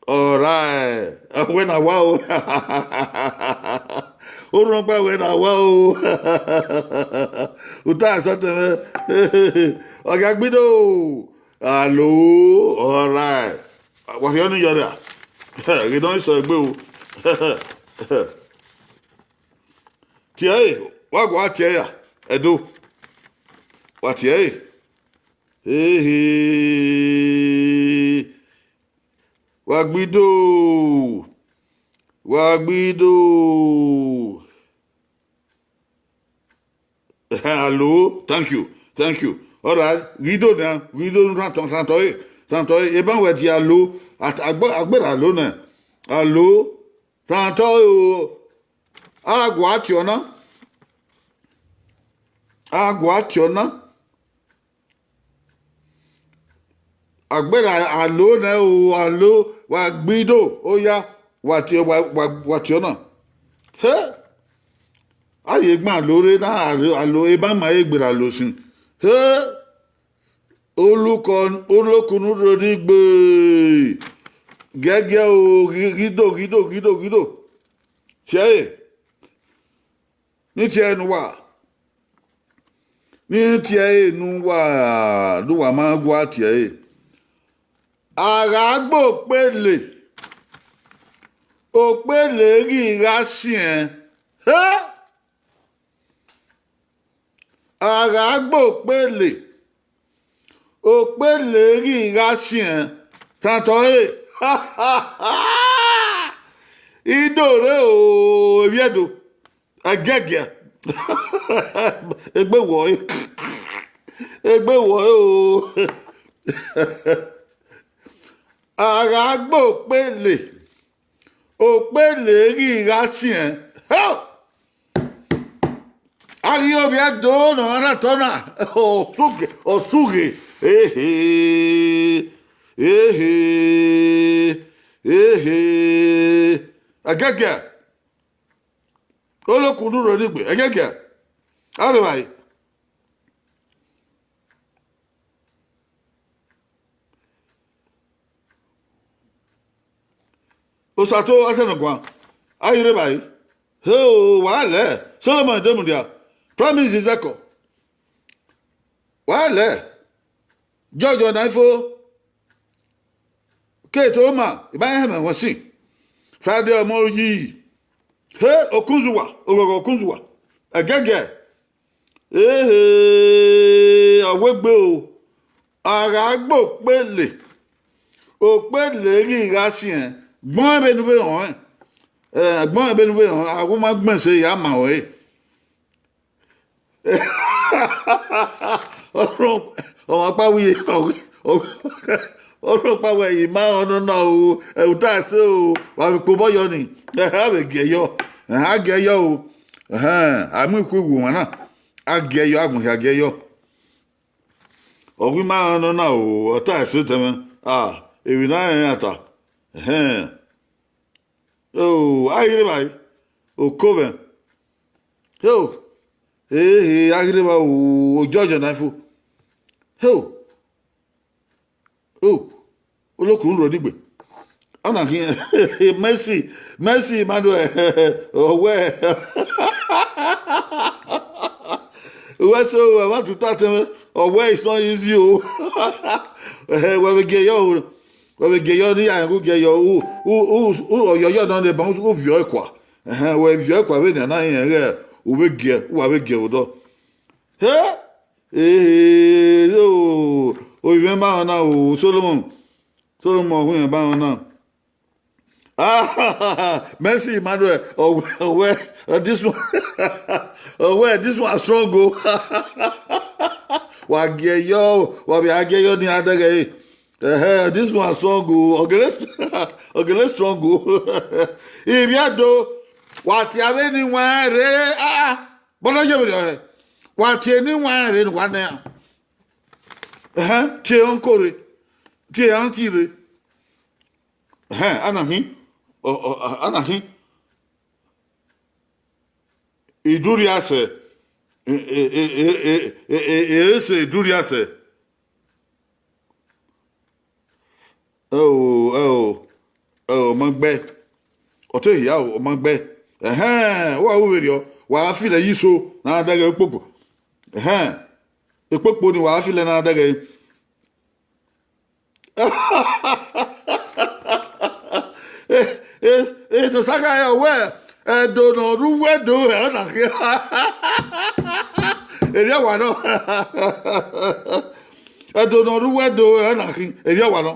Alright. Wẹ na wa o. Orhunmwuda wẹ na wa o. Uta sẹtẹ mwẹ. Wa gia gbe do. Alo. Alright. Wa rhie ọnii yọ ra? Ghe ne ọ sẹ egbe o. Tie ẹre, wa gua tie ẹre ya, Ẹdo. Wa tie ẹre. Ehe. Wa gbe ido. Wa gbe ido. Alo, thank you, thank you. All right, ghe ido na, ghe ido nu rhan tọn, rhan tọn ẹre, rhan tọn ẹre, eban wẹ dia alo, a, a gbe, a gberra alo nẹ. Alo, rhan tọn ẹre o, a gua tie ọna, a gua tie ọna. A gberra alo nẹ o, alo, wa gbe ido, oya, wa tie, wa, wa, wa tie ọna. He! A ye gban alo rre na, alo, alo, eban ma he gberra alo sin. He! Olukọ, olokunu rre ni gbe. Gẹgiẹ o, ghi, ghi do, ghi do, ghi do, ghi do. Tie ẹre. Ne I tie ẹre ne uwa. Ne I tie ẹre ne uwa, ne uwa ma gua tie ẹre. A gha gbe okpele, okpele ghi gha siẹn. He! A gha gbe okpele, okpele ghi gha siẹn, tantọ ẹre. Ido rre o, Evbiẹdo. Ẹgẹgiẹ. Egbe wọe. Egbe wọe o. A gha gbe okpele, okpele ghi gha siẹn. Hell! A ghi ovbi Ẹdo ne ọ na tọ na. Ọsughe, ọsughe. Ehe. Ehe. Ehe. Ẹgẹgiẹ. Olokunu rre ni gbe, ẹgẹgiẹ. Avbe evbare. Osato Asẹnọguan, a ghi rre evbare. Heo, wa lẹ, Solomọn de mudia, Promise Zẹkọ. Wa lẹ, jọjọ na i fo. Kate Oma, I ma rẹn hẹmwẹ ẹmwẹ sin. Friday ọmọ oyi. He, Okunzuwa, oghọghọ Okunzuwa. Ẹgẹgiẹ. Ehe, a wegbe o. A gha gbe okpele. Okpele ghi gha siẹn. Gbọn ẹbe ne u vbe họẹn. Eh, gbọn ẹbe ne u vbe họẹn. A gu ma gbẹn se ya ma ọre. Ọmwa ọkpa wẹ, ọmwa ọkpa wẹ, I ma rẹn ọnọna o, ẹ, u ta ẹse o, wa vbe kpe obọ yọ ni, ẹhẹn, a vbe giẹ yọ, ẹhẹn, a giẹ yọ o, ẹhẹn, a mu ikhuo iwu ọmwa na, a giẹ yọ, agbọn hia giẹ yọ. Ọ wẹ I ma rẹn ọnọna o, ọ ta ẹse tẹmwẹ, a, emwi na rẹn iran ta, ẹhẹn. O, a ghi rre evbare, oko mwẹ. Heo, ehe, a ghi rre evbare o, ojọjọ na fo. Heo, o, olokun rhuọ digbe. Ọna khian, Messi, Messi Emmanuel, ọ wẹ, wẹ so, ẹ wa tuta tẹmwẹ, ọ wẹ it's not easy o. Ẹhẹn, wẹ vbe giẹ yọ o. Wẹ vbe giẹ yọ ne iran gu giẹ yọ, u, u, u, u, ọyọyọ nọ ne ban u viọ ẹkua. Ẹhẹn, wẹ viọ ẹkua vbenian na rẹn ighẹ u vbe giẹ, u wa vbe giẹ vbe odọ. He, ehe, o, ovbi mwẹ ma rẹn ọna o, Solomon, Solomon, ovbi mwẹ ma rẹn ọna. Ah, Messi Emmanuel, ọ wẹ, ọ wẹ, uh, this one, ọ wẹ, this one strong o. Wa giẹ yọ, wa vbe a giẹ yọ ni a dẹghe. Ẹhẹ, this one strong o. Ọ gele, ọ gele strong o. Ivbiado, wa tie avbe ni wan rre, ah, ah. Bọdọ ye vbe rẹ. Wa tie ni wan rre ne wa nẹ. Ẹhẹn, tie uncle rre. Tie aunty rre. Ẹhẹn, ana hin, ọ, ọ, ana hin. Idurriasẹ, e, e, e, e, e, e, erese Idurriasẹ. Ẹo, ẹo, ẹo, ọ ma gbe. Ọ te hia o, ọ ma gbe. Ẹhẹn, wa ru vberriọ, wa gha file ye iso, ne a dẹghe ekpokpo. Ẹhẹn, ekpokpo ni wa gha file ne a dẹghe. E, e, e, to saka ya wẹ, ẹdo ne ọ rre uwu ẹdo, ẹ na khin. Erriọ wa nọ. Ẹdo ne ọ rre uwu ẹdo, ẹ na khin. Erriọ wa nọ.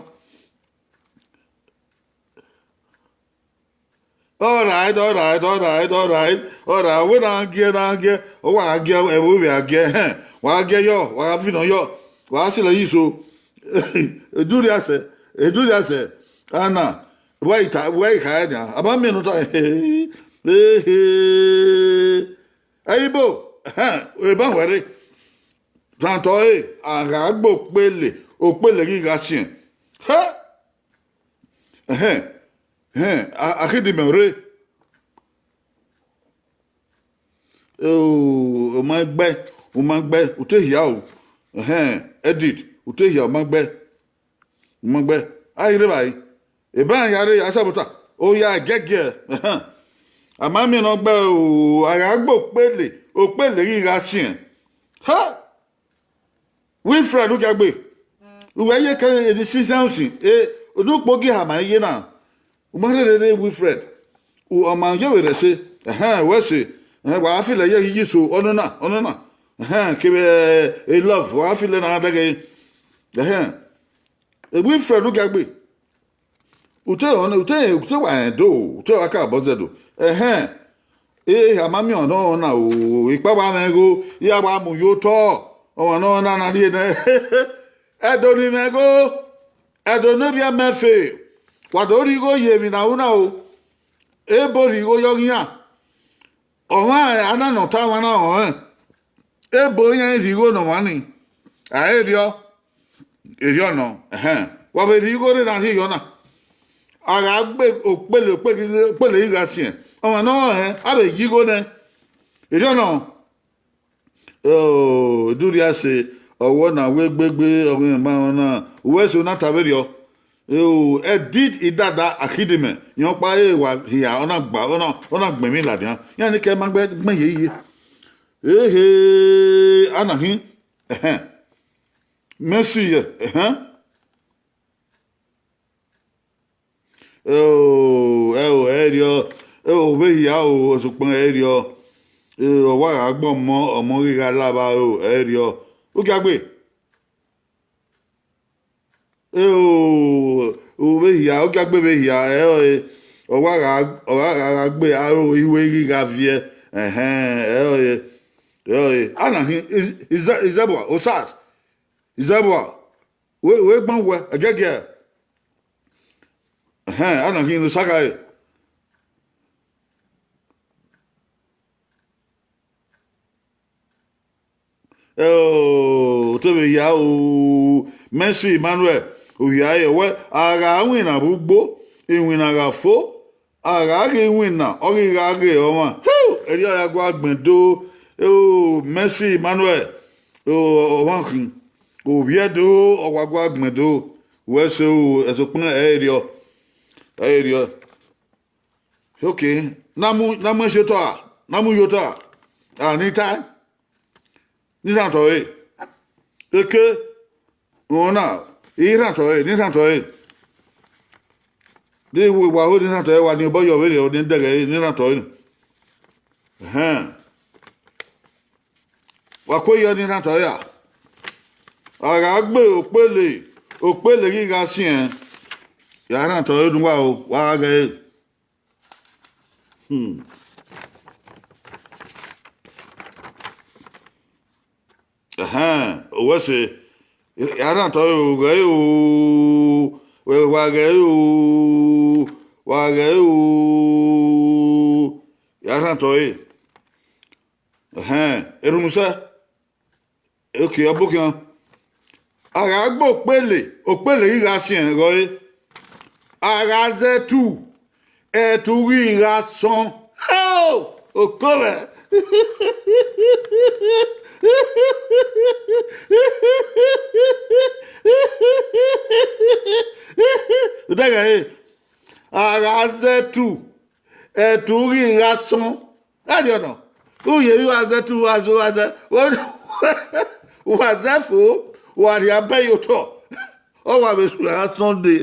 All right, all right, all right, all right, all right. Wẹ na giẹ, na giẹ. Ọ wa giẹ, ẹvbo vbe a giẹ, hẹn. Wa giẹ yọ, wa finọ yọ. Wa silo yi so. Idurriasẹ, Idurriasẹ. Ana, wa ita, wa ikha nia. Aba miẹn nọ ta. Ehe. Ẹyibo, hẹn, eban wẹ rre. Tantọ ẹre, a gha gbe okpele, okpele ghi gha siẹn. Hẹ! Ẹhẹn, ẹhẹn, a, a khin di mẹ rre. O, ọ ma gbe, ọ ma gbe, u te hia o. Ẹhẹn, Edith, u te hia, ọ ma gbe, ọ ma gbe. A ghi rre evbare, eban ya rre, a sabota, o ya gẹgiẹ, ẹhẹn. A ma miẹn ne ọ gbe o, a gha gbe okpele, okpele ghi gha siẹn. Ha! Wilfred Ugiagbe, uwẹ ye ke eni si Samson, e, unu ukpo gi hama ye na. U ma rherhe rre Wilfred. U, ọ ma ye vbe rẹ ẹse. Ẹhẹn, wẹ ẹse. Ẹhẹn, wa feel ẹre ye so, ọnọna, ọnọna. Ẹhẹn, kevbe, e, love, wa feel ẹre na dẹghe. Ẹhẹn. E Wilfred Ugiagbe. Ute ọnẹ, ute, ute wa rẹn do, ute wa ka bọ zẹ do. Ẹhẹn. E, a ma miẹn ọnọna o, ikpa wa mwẹ igho, ya wa mu ye otọ. Ọmwa nọ na na rrie nẹ. Ẹdo ni mwẹ igho, ẹdo ne ovbi ẹmwẹ fe, wa do rhie igho ye emwi na ru na o. Ebo rhie igho ye ọghe iran. Ọmwa a na nọ ọta ọmwa na rẹn. Ebo iran rhie igho ne ọmwa ni. A i rriọ, erriọ nọ, ẹhẹn. Wa vbe rhie igho rre na rhie yọ na. A gha gbe okpele, okpele, okpele ghi gha siẹn. Ọmwa ne ọ rẹn, a vbe ye igho nẹ. Erriọ nọ. Oh, Idurriasẹ, ọwọ na wẹ gbegbe, ọghe ma rẹn ọna, uwẹ ẹse u na ta vberriọ. Oh, Edith Idada Akhidimẹ, irẹn ọkpa ẹre wa hia, ọ na gba, ọ na, ọ na gbẹn emwi ladian. Iran ni kẹ ma gbẹ, gbẹn yeye. Ehe, ana hin, ẹhẹn. Mercy yẹ, ẹhẹn. Ẹo, ẹo, ẹ i rriọ, ẹo, vbe hia o, sokpan ẹ i rriọ. Ẹo, ọ wa gha gbe ọmọ, ọmọ ghi gha la vba o, ẹ i rriọ. Ugiagbe. Ẹo, vbe hia, Ugiagbe vbe hia, ẹ ọre, ọ wa gha, ọ gha gha gha gbe aro ihue ghi gha viẹ, ẹhẹn, ẹ ọre. Ẹe, a na khin, Iz-, Izẹ-, Izẹbua, Osas, Izẹbua, wẹ, wẹ gban wẹ, ẹgẹgẹ. Ẹhẹn, a na khin ne Osaka ẹre. Ẹo, te vbe hia o, Mercy Emmanuel, u hia ẹre wẹ, a gha winna vbe ugbo, iwinna gha fo, a gha ghe iwinna, ọ ghi gha ghe ọmwa. Hoo! Erriọ ya gua gbẹn do, o, Mercy Emmanuel, o, ọmwa khin, ovbi Ẹdo, ọ wa gua gbẹn do, wẹ so, ẹsokpan ẹ i rriọ, ẹ i rriọ. Okay, na mu, na mu ẹse otọ a, na mu ye otọ a, a ni tae, ni rhan otọ ẹre. Eke, rhunmwuda, I rhan otọ ẹre, ni rhan otọ ẹre. De wa ho ni rhan otọ ẹre, wa ni obọ yọ vberriọ, ni dẹghẹ ẹre, ni rhan otọ ẹre. Ẹhẹn. Wa kue yọ ni rhan otọ ẹre a. A gha gbe okpele, okpele ghi gha siẹn, ya rhan otọ ẹre ne uwa o, wa gha ghe ẹre. Hmm. Ẹhẹn, owẹ ẹse, ya rhan otọ ẹre o, ghẹ ẹre o, wa ghẹ ẹre o, wa ghẹ ẹre o, ya rhan otọ ẹre. Ẹhẹn, erhunmwusẹ. Okay, ọ bokhian. A gha gbe okpele, okpele ghi gha siẹn ghe ọre. A gha zẹ ẹtu, ẹtu ghi gha sọn. Hoo! Oko mwẹ. Dẹghẹ ẹre, a gha zẹ ẹtu, ẹtu ghi gha sọn. Ẹriọ nọ, u ye vbe wa zẹ ẹtu, wa zẹ, wa zẹ, wa zẹ fo, wa rhie abẹ ye otọ, ọ wa vbe suẹn gha Sunday.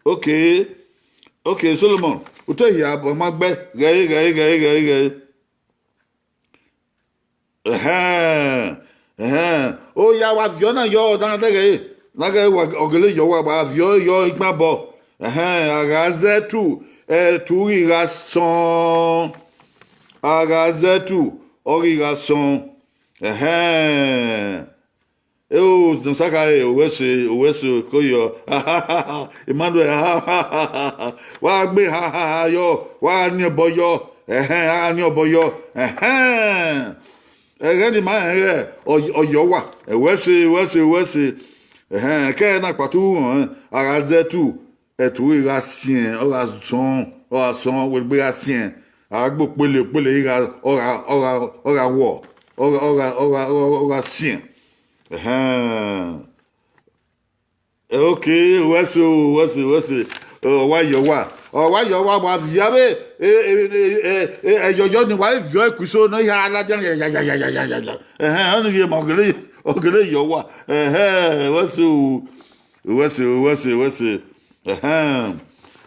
Okay, okay, Solomon, u te hia, ọ ma gbe, ghẹ ẹre, ghẹ ẹre, ghẹ ẹre, ghẹ ẹre, ghẹ ẹre. Ẹhẹn, ẹhẹn. Oya, wa viọ na yọ, na dẹghẹ, na ghẹ wa, ọ gele yọ wa, wa viọ yọ igbabọ. Ẹhẹn, a gha zẹ ẹtu, ẹtu ghi gha sọn. A gha zẹ ẹtu, ọ ghi gha sọn. Ẹhẹn. Eo, ne Osaka ẹre, owẹ ẹse, owẹ ẹse, ko yọ. Emmanuel, wa gbe ha ha ha yọ, wa ni obọ yọ. Ẹhẹn, a ni obọ yọ. Ẹhẹn. Ẹghẹ ne ima rẹn ghẹ, ọ, ọ yọ wa. Ẹ, wẹ ẹse, wẹ ẹse, wẹ ẹse. Ẹhẹn, ẹkẹ na kpatu họn, a gha zẹ ẹtu, ẹtu ghi gha siẹn, ọ gha sọn, ọ gha sọn, wẹ egbe gha siẹn. A gbe okpele, okpele ghi gha, ọ gha, ọ gha, ọ gha wọ, ọ gha, ọ gha, ọ gha, ọ gha, ọ gha siẹn. Ẹhẹn. Okay, wẹ ẹse o, wẹ ẹse, wẹ ẹse. Ọ wa yọ wa. Ọ wa yọ wa, wa viọ avbe, e, e, e, e, e, ẹyọyọ ni wa viọ ekuiso ne ọ ya ladian ya, ya, ya, ya, ya, ya, ya, ya. Ẹhẹn, ọnii rhie ma, ọ gele, ọ gele yọ wa. Ẹhẹn, wẹ ẹse o, wẹ ẹse, wẹ ẹse, wẹ ẹse. Ẹhẹn.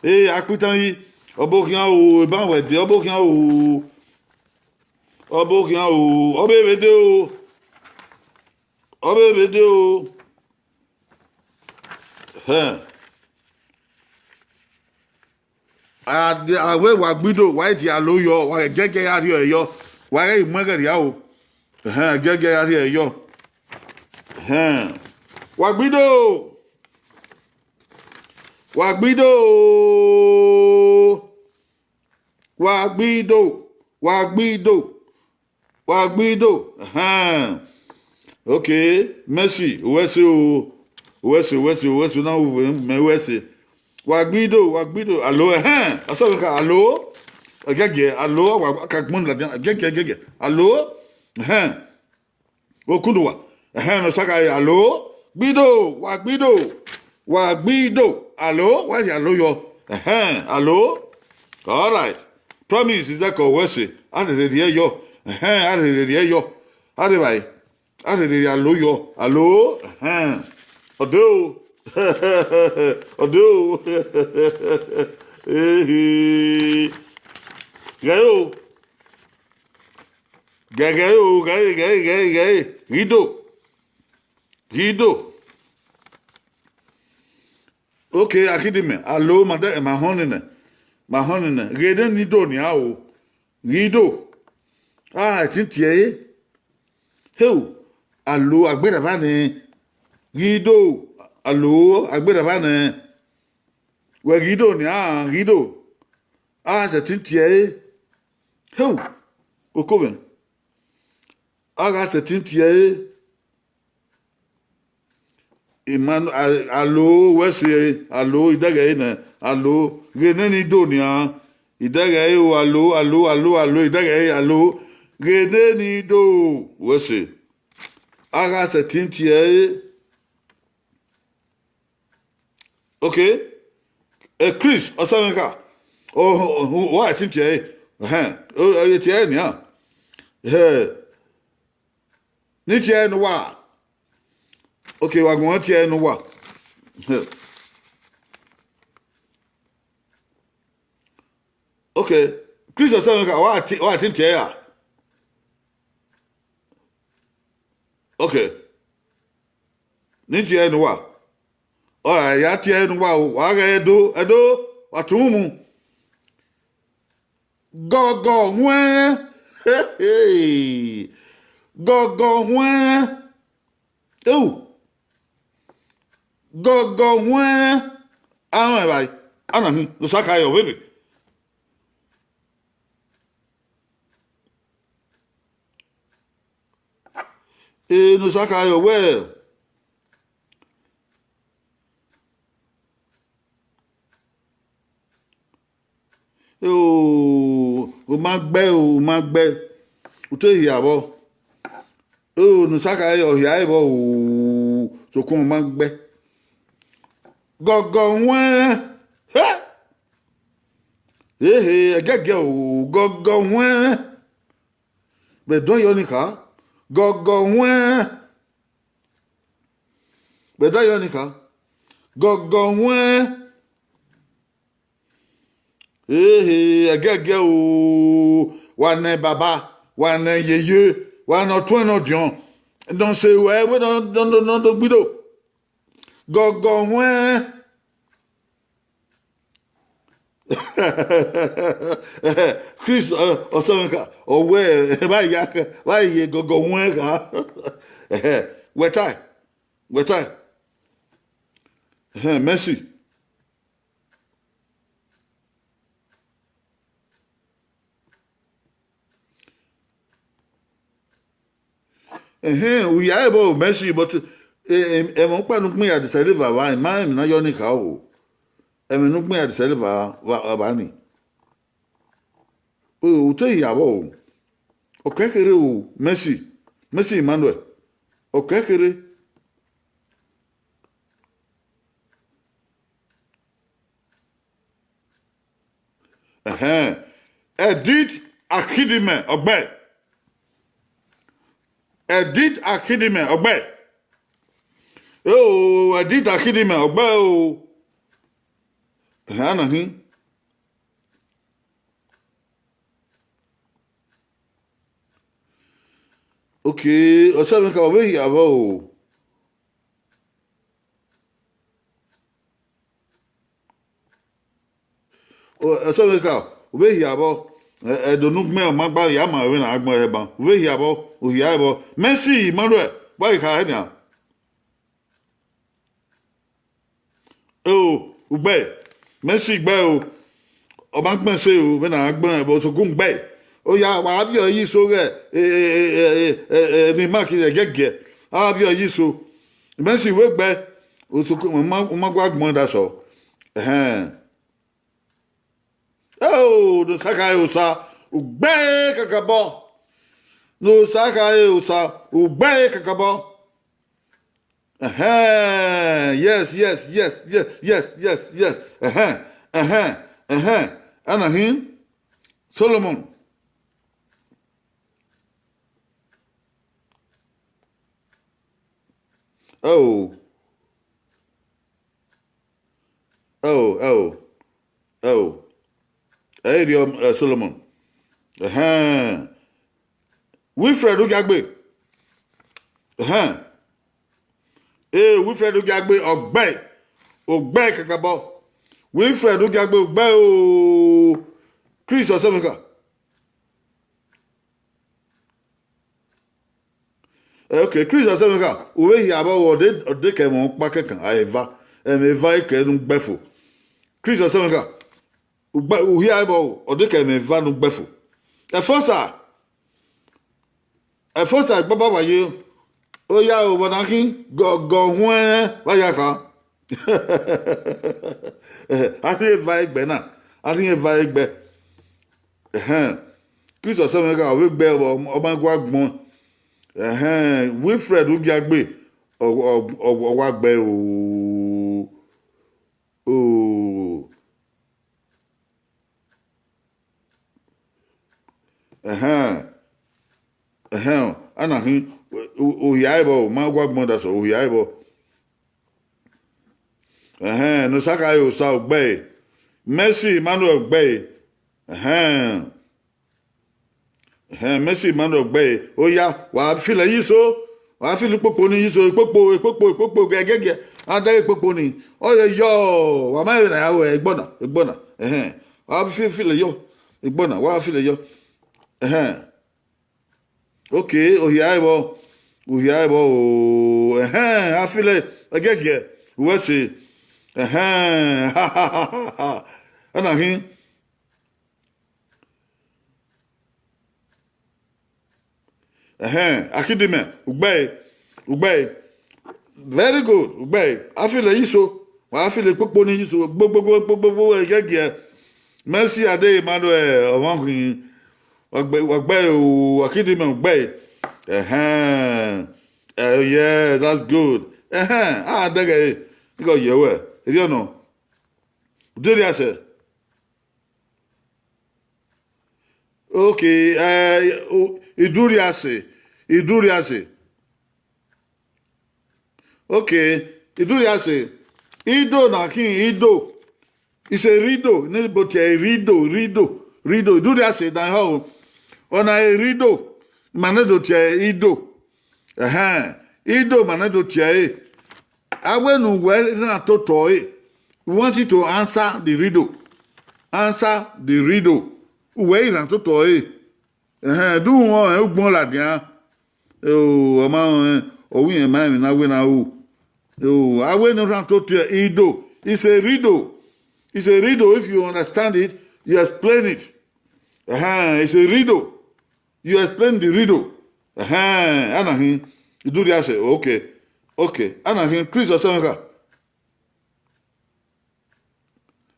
E, akpitan yi, ọ bokhian o, eban wẹ de, ọ bokhian o. Ọ bokhian o, ọ vbe vbe de o. Ọ vbe vbe de o. Ẹhẹn. A, a wẹ wa gbe ido, wa i dia alo yọ, wa ghẹ giẹgiẹ ya rhie ẹre yọ. Wa ghẹ i mu ẹghẹ rhia o. Ẹhẹn, giẹgiẹ ya rhie ẹre yọ. Ẹhẹn. Wa gbe ido. Wa gbe ido. Wa gbe ido. Wa gbe ido. Wa gbe ido. Ẹhẹn. Okay, Mercy, wẹ ẹse o. Wẹ ẹse, wẹ ẹse, wẹ ẹse, na wẹ mẹ wẹ ẹse. Wa gbe ido, wa gbe ido. Alo, ẹhẹn. Asọmọ ka, alo. Ẹgẹgẹ, alo, wa ka gbọn ladian, ẹgẹgẹ, ẹgẹgẹ. Alo, ẹhẹn. Okunduwa. Ẹhẹn, ne Osaka ẹre, alo. Gbe ido, wa gbe ido. Wa gbe ido. Alo, wa i dia alo yọ. Ẹhẹn, alo. All right. Promise, Izẹkẹ, wẹ ẹse. A rherhe rhie yọ. Ẹhẹn, a rherhe rhie yọ. A rre evbare. A rherhe rhie alo yọ. Alo. Ẹhẹn. Ọ de o. Ọ de o. Ehe. Ghẹ o. Gẹgẹ o, ghẹ, ghẹ, ghẹ, ghẹ, ghido. Ghido. Okay, Akhidimẹ, alo ma dẹ, ma họn nene, ma họn nene. Ghe nene I do nian o, ghi do. A, ẹtin tie ẹre. Heu, alo, a gberra evba nẹ, ghi do, alo, a gberra evba nẹ. Wẹ ghi do nian, ghi do. A sẹtin tie ẹre. Heu, okovwẹ. A gha sẹtin tie ẹre. Emmanuel, a, alo, wẹ sẹ, alo, idẹghẹ ẹre nẹ, alo, ghe nene I do nian, idẹghẹ ẹre o, alo, alo, alo, alo, idẹghẹ ẹre, alo, ghe nene I do, wẹ sẹ. A gha sẹtin tie ẹre. Okay. Eh, Chris Ọsẹmwẹkha, ọ, ọ, ọ, wa sẹtin tie ẹre. Ẹhẹn, ọ, ọ, tie ẹre nian. Ẹhẹn. Ne I tie ẹre ne uwa. Okay, wa guan tie ẹre ne uwa. Okay, Chris Ọsẹmwẹkha, wa ti, wa sẹtin tie ẹre ra? Okay. Ne I tie ẹre ne uwa. All right, ya tie ẹre ne uwa o. Wa ghẹ Ẹdo, Ẹdo, wa tu mu. Gọgọ huẹn. Gọgọ huẹn. Eu. Gọgọ huẹn. Ahọn evbare. Ana hin, Osa ka ye ọvbere. E, ne Osa ka ye wẹ, o, u ma gbe, u ma gbe, u te hia vbọ. O, ne Osa ka ye, ọ hia vbọ, o, sokpan u ma gbe. Gọgọ huẹn, he! Ehe, ẹgẹgẹ o, gọgọ huẹn. Vbe ẹdẹ ọyọ ni kha, gọgọ huẹn. Vbe ẹdẹ ọyọ ni kha, gọgọ huẹn. Ehe, ẹgẹgẹ o, wa nẹ baba, wa nẹ yeye, wa nẹ ọtuẹn ne ọdiọn, ne ọ sẹ ruẹ wẹ ne ọ do gbido. Gọgọ huẹn. Chris, eh, Ọsẹmwẹkha, ọ wẹ, vba ya, vba ye gọgọ huẹn kha. Wẹ tae, wẹ tae. Mercy. Ehẹn, u ya ẹvbo Mercy, but, eh, eh, ẹmwẹ ọkpa ne ukpọn ya dẹsẹ leva vba, I ma rẹn emwi ne a yọ ni kha o. Ẹmwẹ ne ukpọn ya dẹsẹ leva vba, vba ni. O, u te hia vbọ o. Ọ kẹ kherhe o, Mercy, Mercy Emmanuel. Ọ kẹ kherhe. Ẹhẹn. Edith Akhidimẹ, ọ gbe. Edith Akhidimẹ, ọ gbe. O, Edith Akhidimẹ, ọ gbe o. Ẹhẹn, ana hin. Okay, Ọsẹmwẹkha, ọ vbe hia vbọ o. O, Ọsẹmwẹkha, u vbe hia vbọ, ẹ, Ẹdo ne ugbẹn ọ ma gba ya ma vbene a gbẹn ẹre ban, u vbe hia vbọ, u hia vbọ. Mercy Emmanuel, wa ghi kha hẹ nian. O, u gbe, Mercy gbe o, ọ ma gbẹn ẹse o, vbene a gbẹn ẹre, but okun gbe. Oya, wa viọ yi so ghẹ, e, e, e, e, e, e, ne ima khin ẹgẹgẹ, a viọ yi so. Mercy, wẹ gbe, u ma, u ma gua gbẹn da sọ. Ẹhẹn. Eo, ne Osa kha re Osa, u gbe kakabọ. Ne Osa kha re Osa, u gbe kakabọ. Ẹhẹn, yes, yes, yes, yes, yes, yes, yes. Ẹhẹn, ẹhẹn, ẹhẹn. Ana hin, Solomon. Eo. Eo, eo, eo. Ẹ i rhiọ, eh, Solomon. Ẹhẹn. Wilfred Ugiagbe. Ẹhẹn. Ee, Wilfred Ugiagbe, ọ gbe. Ogbe kakabọ. Wilfred Ugiagbe, ogbe o. Chris Ọsẹmwẹkha. Eh, okay, Chris Ọsẹmwẹkha, u vbe hia vbe ọ de, ọ de kẹ ẹmwẹ ọkpa kẹkan, a eva, ẹmwẹ eva ekẹ ne u gbe fo. Chris Ọsẹmwẹkha, u gbe, u hia vbe ọ, ọ de kẹ ẹmwẹ eva ne u gbe fo. Ẹfosa, Ẹfosa gbaba wa ye, oya o, vbọ na khin, gọ, gọ huẹn vba ya kha. A rhie eva egbe na, a rhie eva egbe. Ẹhẹn. Chris Ọsẹmwẹkha, ọ vbe gbe ọ, ọ ma gua gbọn. Ẹhẹn, Wilfred Ugiagbe, ọ, ọ, ọ, ọ wa gbe o. O. Ẹhẹn. Ẹhẹn, a na khin, u, u, u hia vbe ọ, ma gua gbọn da sẹ, u hia vbe ọ. Ẹhẹn, ne Osaka e Osa, ogbe ẹre. Mercy Emmanuel, ogbe ẹre. Ẹhẹn. Ẹhẹn, Mercy Emmanuel, ogbe ẹre. Oya, wa file yi so, wa file ikpokpo ni yi so, ikpokpo, ikpokpo, ikpokpo, gẹgẹgẹ, a dẹghe ikpokpo ni. Ọ ye yọ, wa ma vbe na ya ru ẹgbọ na, ẹgbọ na. Ẹhẹn, wa fi file yọ, ẹgbọ na, wa file yọ. Ẹhẹn. Okay, u hia vbe ọ, u hia vbe ọ o, ẹhẹn, a file, ẹgẹgiẹ, uwẹ se, ẹhẹn, a na khin. Ẹhẹn, Akidimẹ, ugbẹe, ugbẹe. Very good, ugbẹe. A file yi so, wa file ikpokpo ni yi so, gbogbogbogbogbogbo, ẹgẹgiẹ. Mercy Ade Emmanuel, ọmọ khin, wa gbe, wa gbe o, Akidimẹ, ugbẹe. Ẹhẹn. Eh, yes, that's good. Ẹhẹn, a dẹghe ẹre, igho ye wẹ, erriọ nọ. Uderriase. Okay, eh, u-, Idurriase, Idurriase. Okay, Idurriase. Ido na khin Ido. It's a riddle. Ne bo tie riddle, riddle, riddle. Idurriase na ho. Ọna a riddle. Ma ne do tie Ido. Ẹhẹn. Ido ma ne do tie ẹre. A wẹ ne uwẹ rhan totọ ẹre. We want you to answer the riddle. Answer the riddle. Uwẹ i rhan totọ ẹre. Ẹhẹn, do you want ugbọn ladian? Eo, ọ ma rẹn, ọ wẹ irẹn ma emwi ne a wẹ ne a ru. Eo, a wẹ ne u rhan totọ Ido. It's a riddle. It's a riddle. If you understand it, you explain it. Ẹhẹn, it's a riddle. You explain the riddle. Ẹhẹn, a na khin, Idurriase, okay. Okay, a na khin, Chris Ọsẹmwẹkha.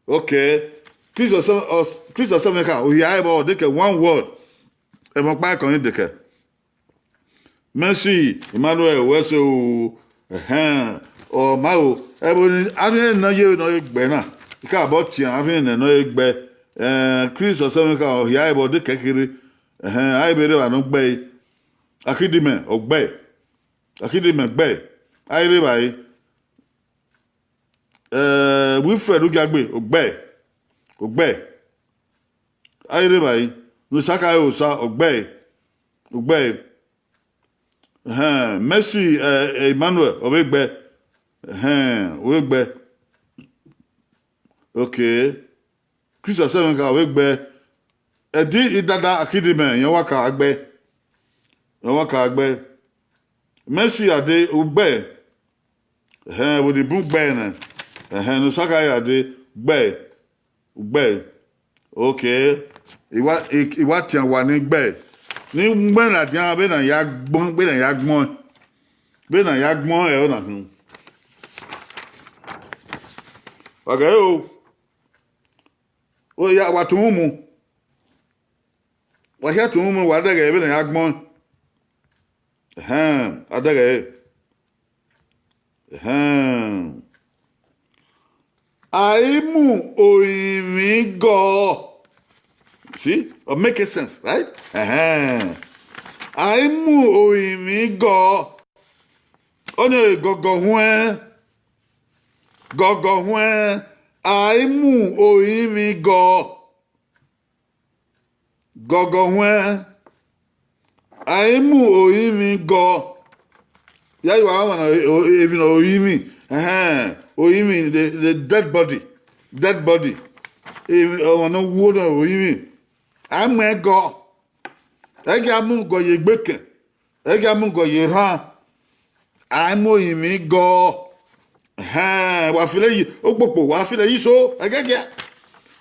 Okay. Chris Ọsẹ-, Ọs-, Chris Ọsẹmwẹkha, u hia vbe ọ, dekẹ one word. Ẹmwẹ ọkpa ẹkọn ni dekẹ. Mercy Emmanuel, wẹ se o, ẹhẹn, ọ ma o, ẹvbo ni, a rhie ne ọ ye ne ọ ye gbe na, I ka bọ tian, a rhie ne ọ ye gbe, eh, Chris Ọsẹmwẹkha, ọ hia vbe ọ dekẹ kherhe, ẹhẹn, a i vbe rre evba ne ọ gbe ẹre, Akidimẹ, ọ gbe, Akidimẹ gbe, a i rre evbare. Eh, Wilfred Ugiagbe, ogbe, ogbe. A i rre evbare. Ne Osaka e Osa, ogbe, ogbe. Ẹhẹn, Mercy, eh, Emmanuel, ọ vbe gbe. Ẹhẹn, ọ vbe gbe. Okay. Chris Ọsẹmwẹkha, ọ vbe gbe. Ẹdi Idada Akidimẹ, iran wa ka gbe. Iran wa ka gbe. Mercy Ade, ugbe. Ẹhẹn, vbe ni bun gbe nẹ. Ẹhẹn, ne Osaka ya dee, gbe, gbe. Okay. I wa, I, I wa tian wa ni gbe. Ne I gbẹn ladian vbene a ya gbọn, vbene a ya gbọn. Vbene a ya gbọn ẹre na khin. Wa ghe o. Oya, wa tun mu. Wa hia tun mu, wa dẹghe vbene a ya gbọn. Ẹhẹn, a dẹghe. Ẹhẹn. A i mu orinmwi gọ. See? It make sense, right? Ẹhẹn. A i mu orinmwi gọ. Ọni gọgọ huẹn. Gọgọ huẹn. A i mu orinmwi gọ. Gọgọ huẹn, a i mu orinmwi gọ. Ya, I wa wan emwi ne orinmwi, Ẹhẹn, orinmwi, the, the dead body, dead body. Emwi, ọmwa ne ọ wu na orinmwi. A i mu ẹn gọ. Ẹi gha mu gọ ye egbe kẹn, ẹi gha mu gọ ye erhan. A i mu orinmwi gọ. Ẹhẹn, wa filo yi okpokpo, wa filo yi iso, ẹgẹgiẹ.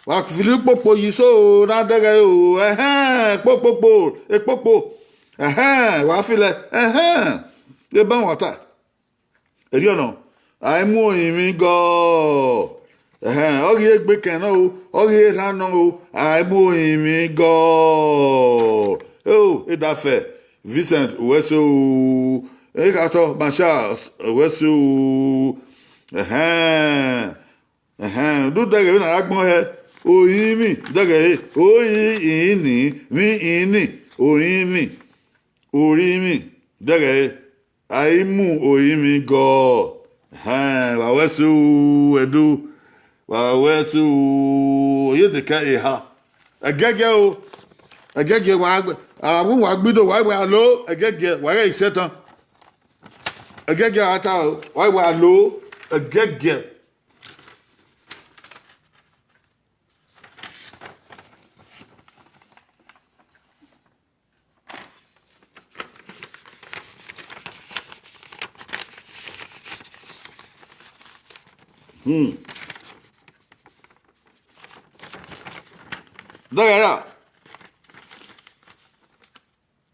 Wa filo okpokpo yi iso o, na dẹghẹ o, ẹhẹn, kpokpokpo, ekpokpo. Ẹhẹn, wa filo, ẹhẹn, eban wa ta. Erriọ nọ, a i mu orinmwi gọ. Ẹhẹn, ọ ghi egbe kẹn nọ o, ọ ghi erhan nọ o, a i mu orinmwi gọ. Eo, Edafẹ Vincent, wẹ so o. Ekhatọ Marshal, wẹ so o. Ẹhẹn, ẹhẹn, do dẹghe vbene a ya gbọn hẹ, orinmwi dẹghe, orinmwi, vbi ini, orinmwi, orinmwi dẹghe. A i mu orinmwi gọ. Ẹhẹn, wa wẹ so o, Ẹdo, wa wẹ so o, Oyedeka eha. Ẹgẹgiẹ o, ẹgẹgiẹ wa gbe, a wa gbe ido, wa wẹ alo, ẹgẹgiẹ, wa ghẹ sẹtan. Ẹgẹgiẹ a ta o, wa wẹ alo, ẹgẹgiẹ. Hmm. Dọghe ya.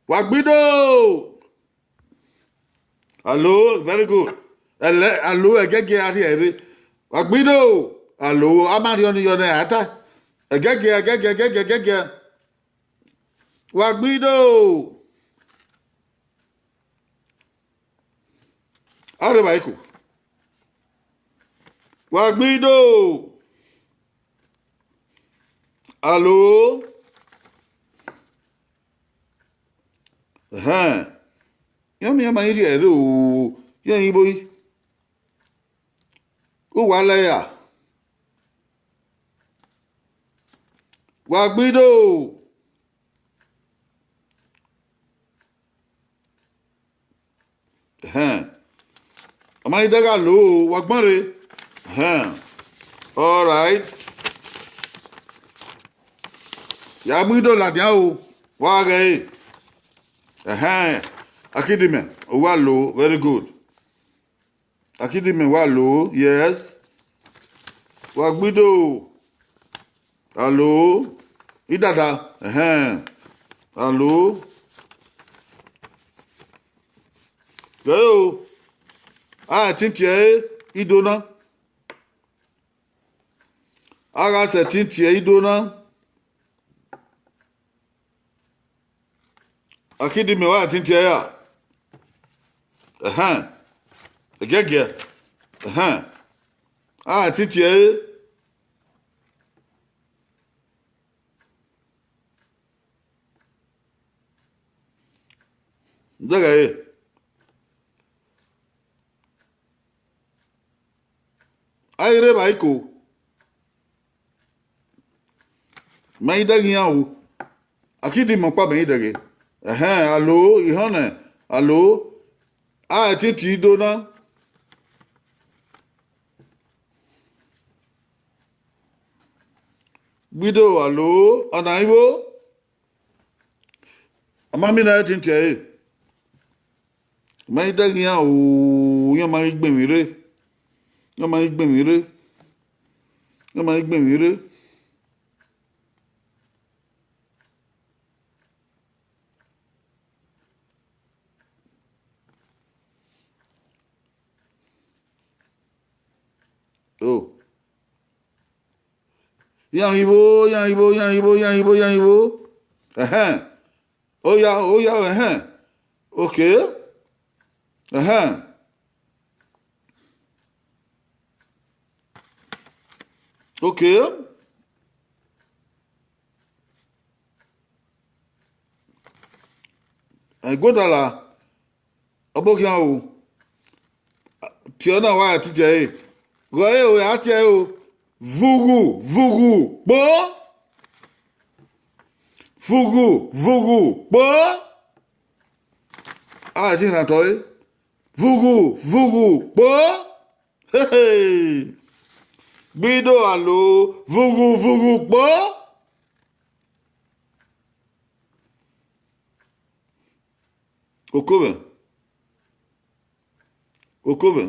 Wa gbe ido. Alo, very good. Ẹlẹ, alo, ẹgẹgiẹ a rhie ẹre. Wa gbe ido. Alo, a ma rhie ọnii yọ nẹ, a ta. Ẹgẹgiẹ, ẹgẹgiẹ, ẹgẹgiẹ, ẹgẹgiẹ. Wa gbe ido. A rre vba iko. Wa gbe ido. Alo. Ẹhẹn. Iran miẹn ma i rhie ẹre o. Iran i vbo yi. Uwa lẹ ya. Wa gbe ido. Ẹhẹn. Ọ ma i dẹghe alo o, wa gbẹn rre. Ẹhẹn. All right. Ya mu ido ladian o, wa ghẹ ẹre. Ẹhẹn. Akidimẹ, uwa lo, very good. Akidimẹ wa lo, yes. Wa gbe ido. Alo, idada, ẹhẹn. Alo. Ghẹ o, a tintin ẹre ido na. A gha sẹtin tie ido na. Akidimẹ wa tintin ẹre ra? Ẹhẹn. Ẹgiẹgiẹ. Ẹhẹn. A tintin ẹre. Dẹghẹ ẹre. A i rre evba iko. Mẹ i dẹghe iran o. Akidimẹ ọkpa mẹ i dẹghe. Ẹhẹn, alo, ihọnẹ, alo. A tintin ido na. Gbe ido, alo, ọna ivbo. A ma miẹn ne a tintin ẹre. Ma i dẹghe iran o, iran ma ghi gbẹn emwi rre. Iran ma ghi gbẹn emwi rre. Iran ma ghi gbẹn emwi rre. O. Iran ghi vbo, iran ghi vbo, iran ghi vbo, iran ghi vbo, iran ghi vbo. Ẹhẹn. Oya, oya, ẹhẹn. Okay. Ẹhẹn. Okay. Ẹguodala, ọ bọ khian o. Tie ọna wa tintin ẹre. Ghẹ ẹre o, a tie ẹre o. Vughu, vughu, kpo. Vughu, vughu, kpo. A tintin na tọ ẹre. Vughu, vughu, kpo. Hehe. Gbe Ido alo, vughu vughu kpo. Okovẹ. Okovẹ.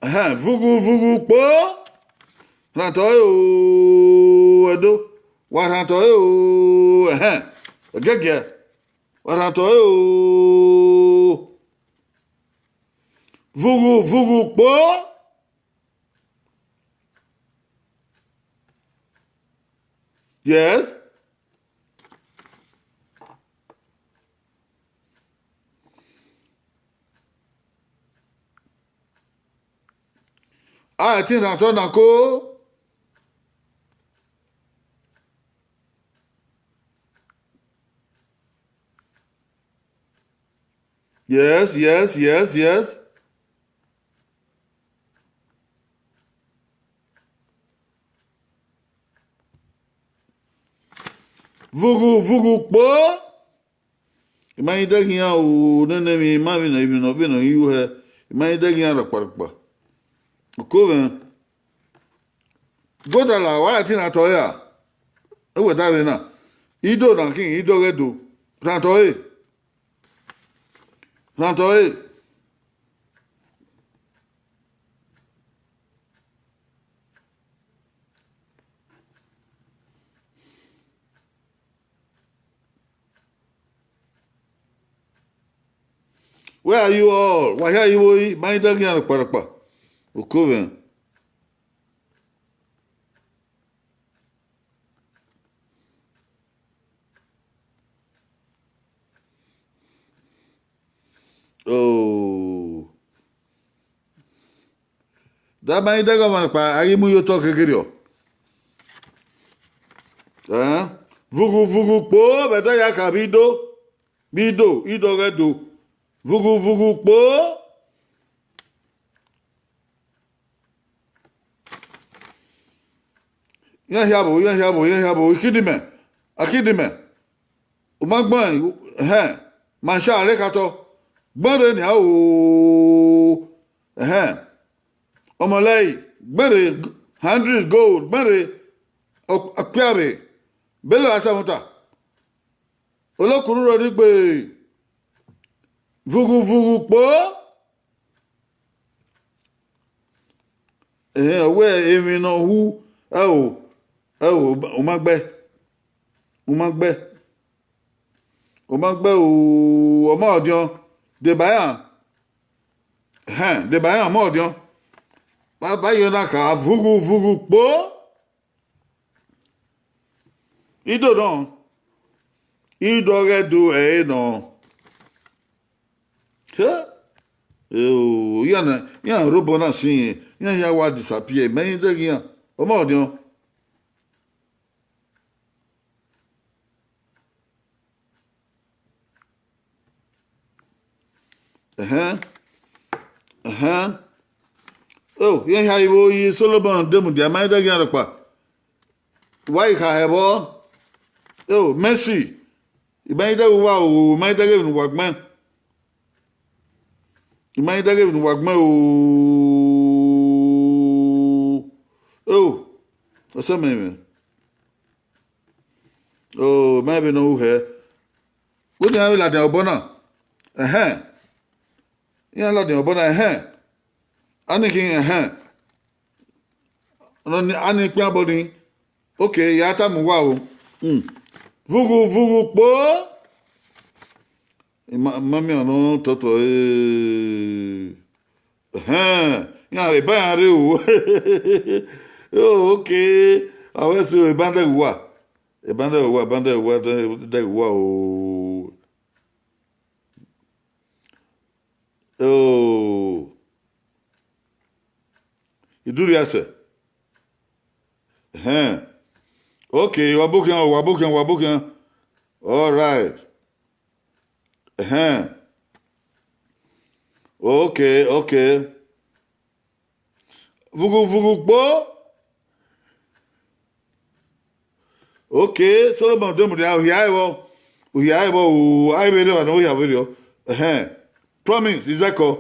Ẹhẹn, vughu vughu kpo. Rhan otọ ẹre o, Ẹdo. Wa rhan otọ ẹre o, ẹhẹn. Ẹgiẹgiẹ. Wa rhan otọ ẹre o. Vughu vughu kpo. Yes. A i te rhan otọ na ko. Yes, yes, yes, yes. Vughu vughu kpo. I ma rẹn idẹghe iran o, nene emwi, I ma vbe nọ, emwi nọ, vbene ọ ghi ru hẹ, I ma rẹn idẹghe iran rhọkparhọkpa. Okovẹ. Gotala, wa ya tie na tọ ya. Ewẹ ta rre na. Ido na khin, Ido ghẹ do. Rhan otọ ẹre. Rhan otọ ẹre. Where are you all? Wa hia ivbo i, ma i dẹghe iran rhọkparhọkpa. Okovẹ. Oh. Da ma i dẹghe ọmwa kpa, a ghi mu ye otọ kherriọ. Ẹn? Vughu vughu kpo, vbe ẹdẹ ya ka vbe Ido, vbe Ido, Ido ghẹ do. Vughu vughu kpo. Iran hia vbo, iran hia vbo, iran hia vbo, I kidimẹ, a kidimẹ. U ma gbẹn, ẹhẹn, ma sha rre khatọ. Gbẹn rre nian o, ẹhẹn. Ọmọlẹre, gbẹn rre, hundred gold, gbẹn rre, ọ, ọkpiavbe, belọ asamọta. Olokuru rre ni gbe, vughu vughu kpo. Ehẹn, ọ wẹ emwi ne ọ hu, ẹo, ẹo, u ma gbẹ, u ma gbẹ, u ma gbẹ o, ọ ma ọdiọn, deba iran, ẹhẹn, deba iran, ọ ma ọdiọn. Ba, ba ye na kha, vughu vughu kpo. Ido nọ, Ido ghẹ do ẹre nọ. He? Eo, iran na, iran robọ na sin, iran ya wa disappear, mẹ i dẹghe iran, ọ ma ọdiọn. Ẹhẹn. Ẹhẹn. O, iran hia ivbo yi Solomon de mudia, ma i dẹghe iran rhọkpa. Wa i kha hẹ vbọ. O, Mercy. I ma i dẹghe uwa o, I ma i dẹghe emwi ne uwa gbẹn. I ma i dẹghe emwi ne uwa gbẹn o. O, ọsẹ mẹ mwẹ. O, ma vbe ne ọ ru hẹ. Wẹ ne iran vbe ladian obọ na. Ẹhẹn. Iran ladian obọ na, ẹhẹn. Ani khin, ẹhẹn. Ọnọ ni, ani kpian obọ ni. Okay, ya tama uwa o. Mm. Vughu, vughu kpo. I ma, ma miẹn ọnọ tọtọ, eh. Ẹhẹn, iran rre ba iran rre o. Oh, okay. Avbe so, ebandẹ uwa. Ebandẹ uwa, ebandẹ uwa, ebandẹ uwa o. Oh. Idurriasẹ. Ẹhẹn. Okay, wa bọkhian, wa bọkhian, wa bọkhian. All right. Ẹhẹn. Okay, okay. Vughu, vughu kpo. Okay, Solomon de mudia, uhia ẹvbo. Uhia ẹvbo, u, a i vberriọ, ọna uhia vberriọ. Ẹhẹn. Promise, izẹkọ.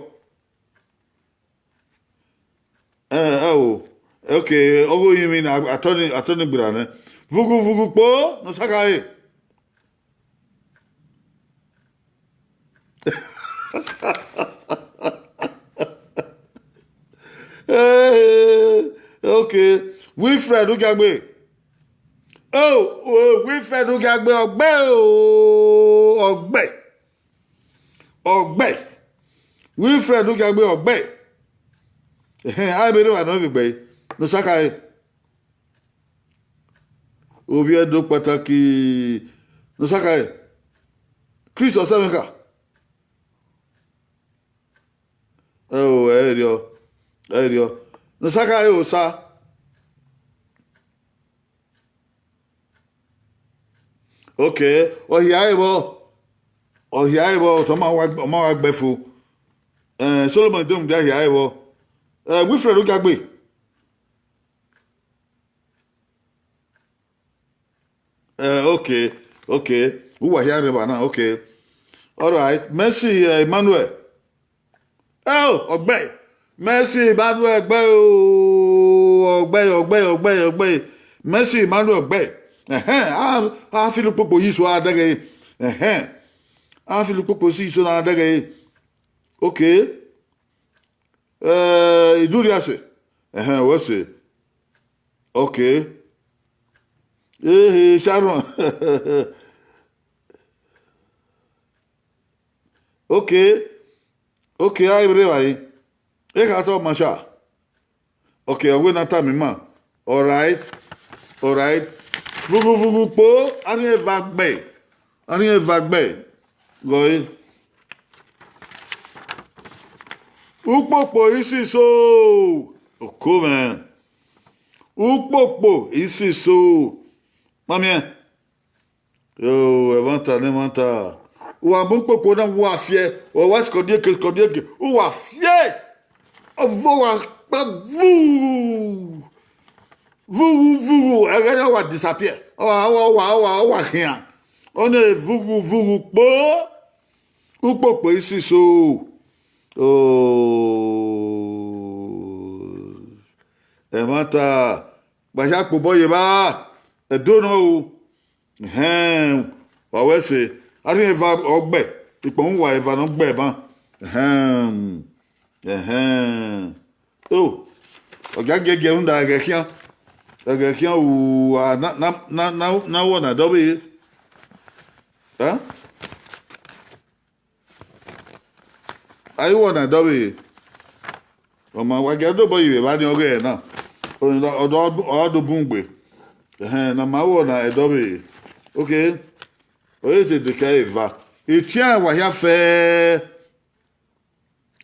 Ẹ, ẹ o. Okay, ọghe orinmwi na, atọni, atọni gbera nẹ. Vughuvughu kpo, ne Osakhare. Eh, okay. Wilfred Ugiagbe. Oh, oh, Wilfred Ugiagbe, ọgbẹ o, ọgbẹ. Ọgbẹ. Wilfred Ugiagbe, ọgbẹ. Ẹhẹn, a i vbe rre evba nọ vbe egbe, ne Osakhare. Ovbi Ẹdo kpataki, ne Osakhare. Chris Ọsẹmwekha. Ẹ o, ẹ i rriọ, ẹ i rriọ. Ne Osakhare Osa. Okay, ọ hia ẹre vbọ, ọ hia ẹre vbọ, sẹ ọ ma wa, ọ ma wa gbe ẹfo. Eh, Solomon Idemwudia hia ẹre vbọ. Eh, Wilfred Ugiagbe. Eh, okay, okay. Uwa hia rre evba na, okay. All right. Mercy, eh, Emmanuel. Oh, ọgbẹ. Mercy Emmanuel ọgbẹ o. Ọgbẹ, ọgbẹ, ọgbẹ, ọgbẹ. Mercy Emmanuel ọgbẹ. Ẹhẹn, a, a feel ukpokpo yi so a dẹghe. Ẹhẹn. A feel ukpokpo si so na dẹghe. Okay. Eh, Iduriase. Ẹhẹn, wẹ sẹ. Okay. Ehe, Sharon. Okay. Okay, a i vbe rre evbare. Ekha tọ ma sha. Okay, ọ wẹ ne a tama ima. All right. All right. Vughuvughu kpo, a rhie eva gbe. A rhie eva gbe. Gọe. Ukpokpo isiso. Oko mwẹ. Ukpokpo isiso. Ma miẹn. Yo, ẹmwata ne ẹmwata. Uwa mu ukpokpo na uwa fiẹ. Ọ wa sikọdieke, sikọdieke. Uwa fiẹ. Ọvo wa kpa vuu. Vuu, vuu. Ẹghẹ ne ọ wa disappear. Ọ wa, ọ wa, ọ wa, ọ wa, ọ wa khian. Ọ na vuu, vuu kpo. Ukpokpo isiso. Oh. Ẹmwata. Gba hia kpobọ ye evba. Ẹdo nọ o. Ẹhẹn, wa wẹ ẹse, a rhie eva ọgbẹ, ikpọnmwẹ uwa eva ne ọ gbe ban. Ẹhẹn, ẹhẹn. O, ọ gia giẹgiẹ rhunmwuda ẹghẹ khian, ẹghẹ khian u a na, na, na, na, na wọ na dọvbe. Ẹ? A i wọ na dọvbe. Ọ ma wa gia dobọ ye evba ni ọghe na. Ọ, ọ, ọ do bun gbe. Ẹhẹn, na ma wọ na ẹdọvbe. Okay. Ọ ye te dekẹ eva. Itian wa hia fẹ.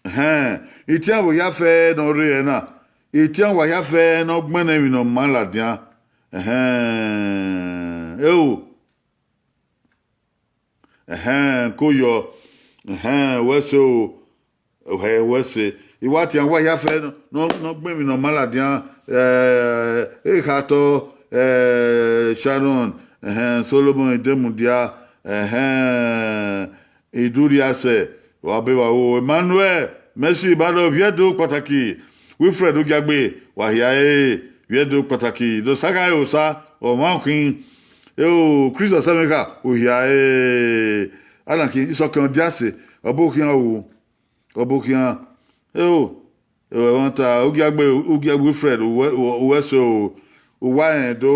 Ẹhẹn, itian wa hia fẹ ne ọ rre na. Itian wa hia fẹ ne ọ gbẹnnẹ emwi ne ọ ma ladian. Ẹhẹn, eo. Ẹhẹn, ko yọ. Ẹhẹn, wẹ ẹse o. Ẹhẹn, wẹ ẹse. I wa tian wa hia fẹ ne ọ, ne ọ gbẹn emwi ne ọ ma ladian, eh, Ekhatọ, eh, Sharon, ẹhẹn, Solomon Idemudia, ẹhẹn, Iduriase, wa be wa ro, Emmanuel, Mercy, Emmanuel, Viedo kpataki, Wilfred Ugiagbe, wa hia ẹre, Viedo kpataki, Dosaga Ehosa, ọmwa khin, eo, Chris Osemeka, u hia ẹre, ana khin, Isọkẹn Ọdiase, ọbo khian ru. Ọbo khian. Eo, eo, ẹmwata, Ugiagbe, Ugiagbe Wilfred, uwẹ, uwẹ, uwẹ ẹse o, uwa rẹn do,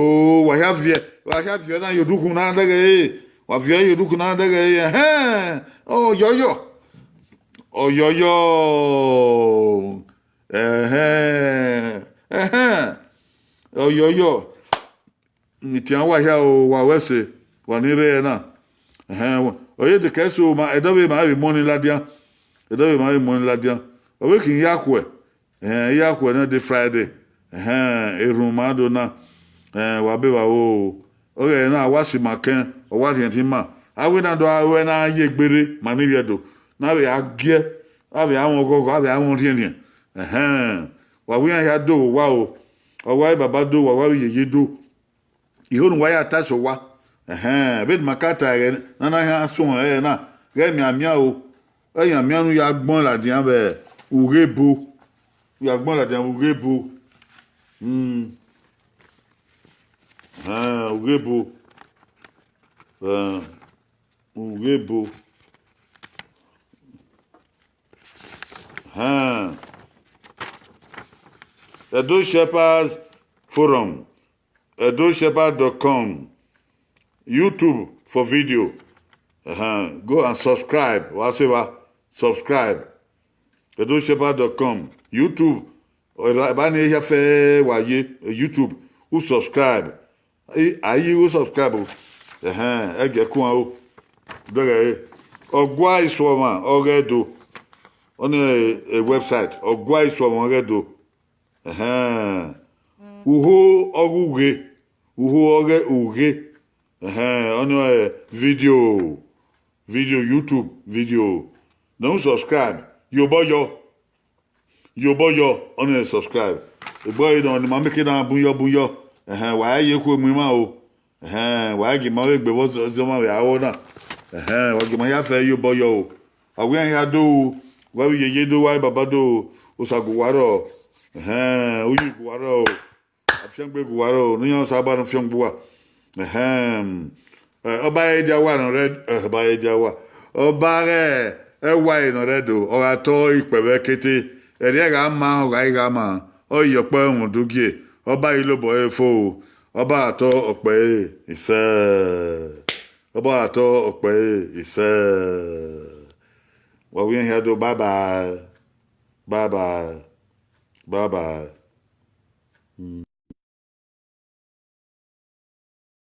wa hia viẹ, wa hia viẹ na ye odukhunmwu na dẹghe re, wa viẹ ye odukhunmwu na dẹghe re, ẹhẹn, ọyọyọ, ọyọyọ, ẹhẹn, ẹhẹn, ọyọyọ. Itian wa hia o, wa wẹ ẹse, wa ni rre ẹre na. Ẹhẹn, ọ ye dekẹ ẹse o, ma, ẹdọvbe ma vbe mu ọnii ladian. Ẹdọvbe ma vbe mu ọnii ladian. Ọ vbe khin ya khuẹ. Ẹhẹn, ya khuẹ ne de Friday. Ẹhẹn, erhunmwu ma do na. Ẹhẹn, wa be vba ro o. Ọghẹe na, wa si ma kẹn, ọ wa rhiẹnrhiẹn ima. A wẹ na do aro ẹre na ye egbe rre, ma ni vbiẹ do. Ne a vbe a giẹ, a vbe a mwẹ ọghọghọ, a vbe a mwẹ orhiẹnrhiẹn. Ẹhẹn, wa wẹ iran hia do vbe owa o. Ọ wa re baba do, wa wa vbe yeye do. Iho ne uwa ya ta sẹ owa. Ẹhẹn, vbene ima ka ta ẹghẹ ne a na hia suẹn ẹre na, ghẹ mianmian o, ghẹ mianmian ne u ya gbẹn ladian vbe ughe ebo. Ya gbọn ladian vbe ughebo. Hmm. Ẹn, ughebo. Ẹn, ughebo. Ẹn. Edo Shepherds Forum, edo shepherd dot com, YouTube for video. Ẹhẹn, go and subscribe. Wa se wa subscribe. Edo Shepherd dot com, YouTube. Eba ni ehia fẹ wa ye, eh, YouTube, u subscribe. I, a yi u subscribe o. Ẹhẹn, ẹgiẹ kuan o. Dọghẹ re. Ọgua Isuọmwa ọghe Ẹdo. Ọnii, eh, website, Ọgua Isuọmwa ọghe Ẹdo. Ẹhẹn. Uho ọghe ughe. Uho ọghe ughe. Ẹhẹn, ọnii, eh, video. Video, YouTube video. Ne u subscribe. Ye obọ yọ. Ye obọ yọ, ọnii subscribe. Egbe ọre nọ, ne ima make na bun yọ, bun yọ. Ẹhẹn, wa ye khu emu ima o. Ẹhẹn, wa gie ima vbe egbe vbe ọzọ, ọmwa vbe aro na. Ẹhẹn, wa gie ima ya fẹ ye obọ yọ o. A wẹ iran hia do, wa vbe yeye do, wa baba do, Osa gu uwa rrọọ. Ẹhẹn, uyi gu uwa rrọọ o. Afiangbe gu uwa rrọọ o, ne iran Osa ba ne fiangbe uwa. Ẹhẹn. Eh, ọba ẹre dia wa nọ rẹ, eh, ọba ẹre dia wa. Ọba ghẹ ẹwae nọ rẹ do, ọ gha tọ ikpẹvbẹ kete, ẹrriẹ gha ma, ọ gha i gha ma, ọ i ye ọkpẹ ẹmwẹ udugie, ọba i lobọ ẹre fo, ọba gha tọ ọkpẹ ẹre isẹ, ọba gha tọ ọkpẹ ẹre isẹ. Wa wẹ iran hia do, bye bye, bye bye, bye bye.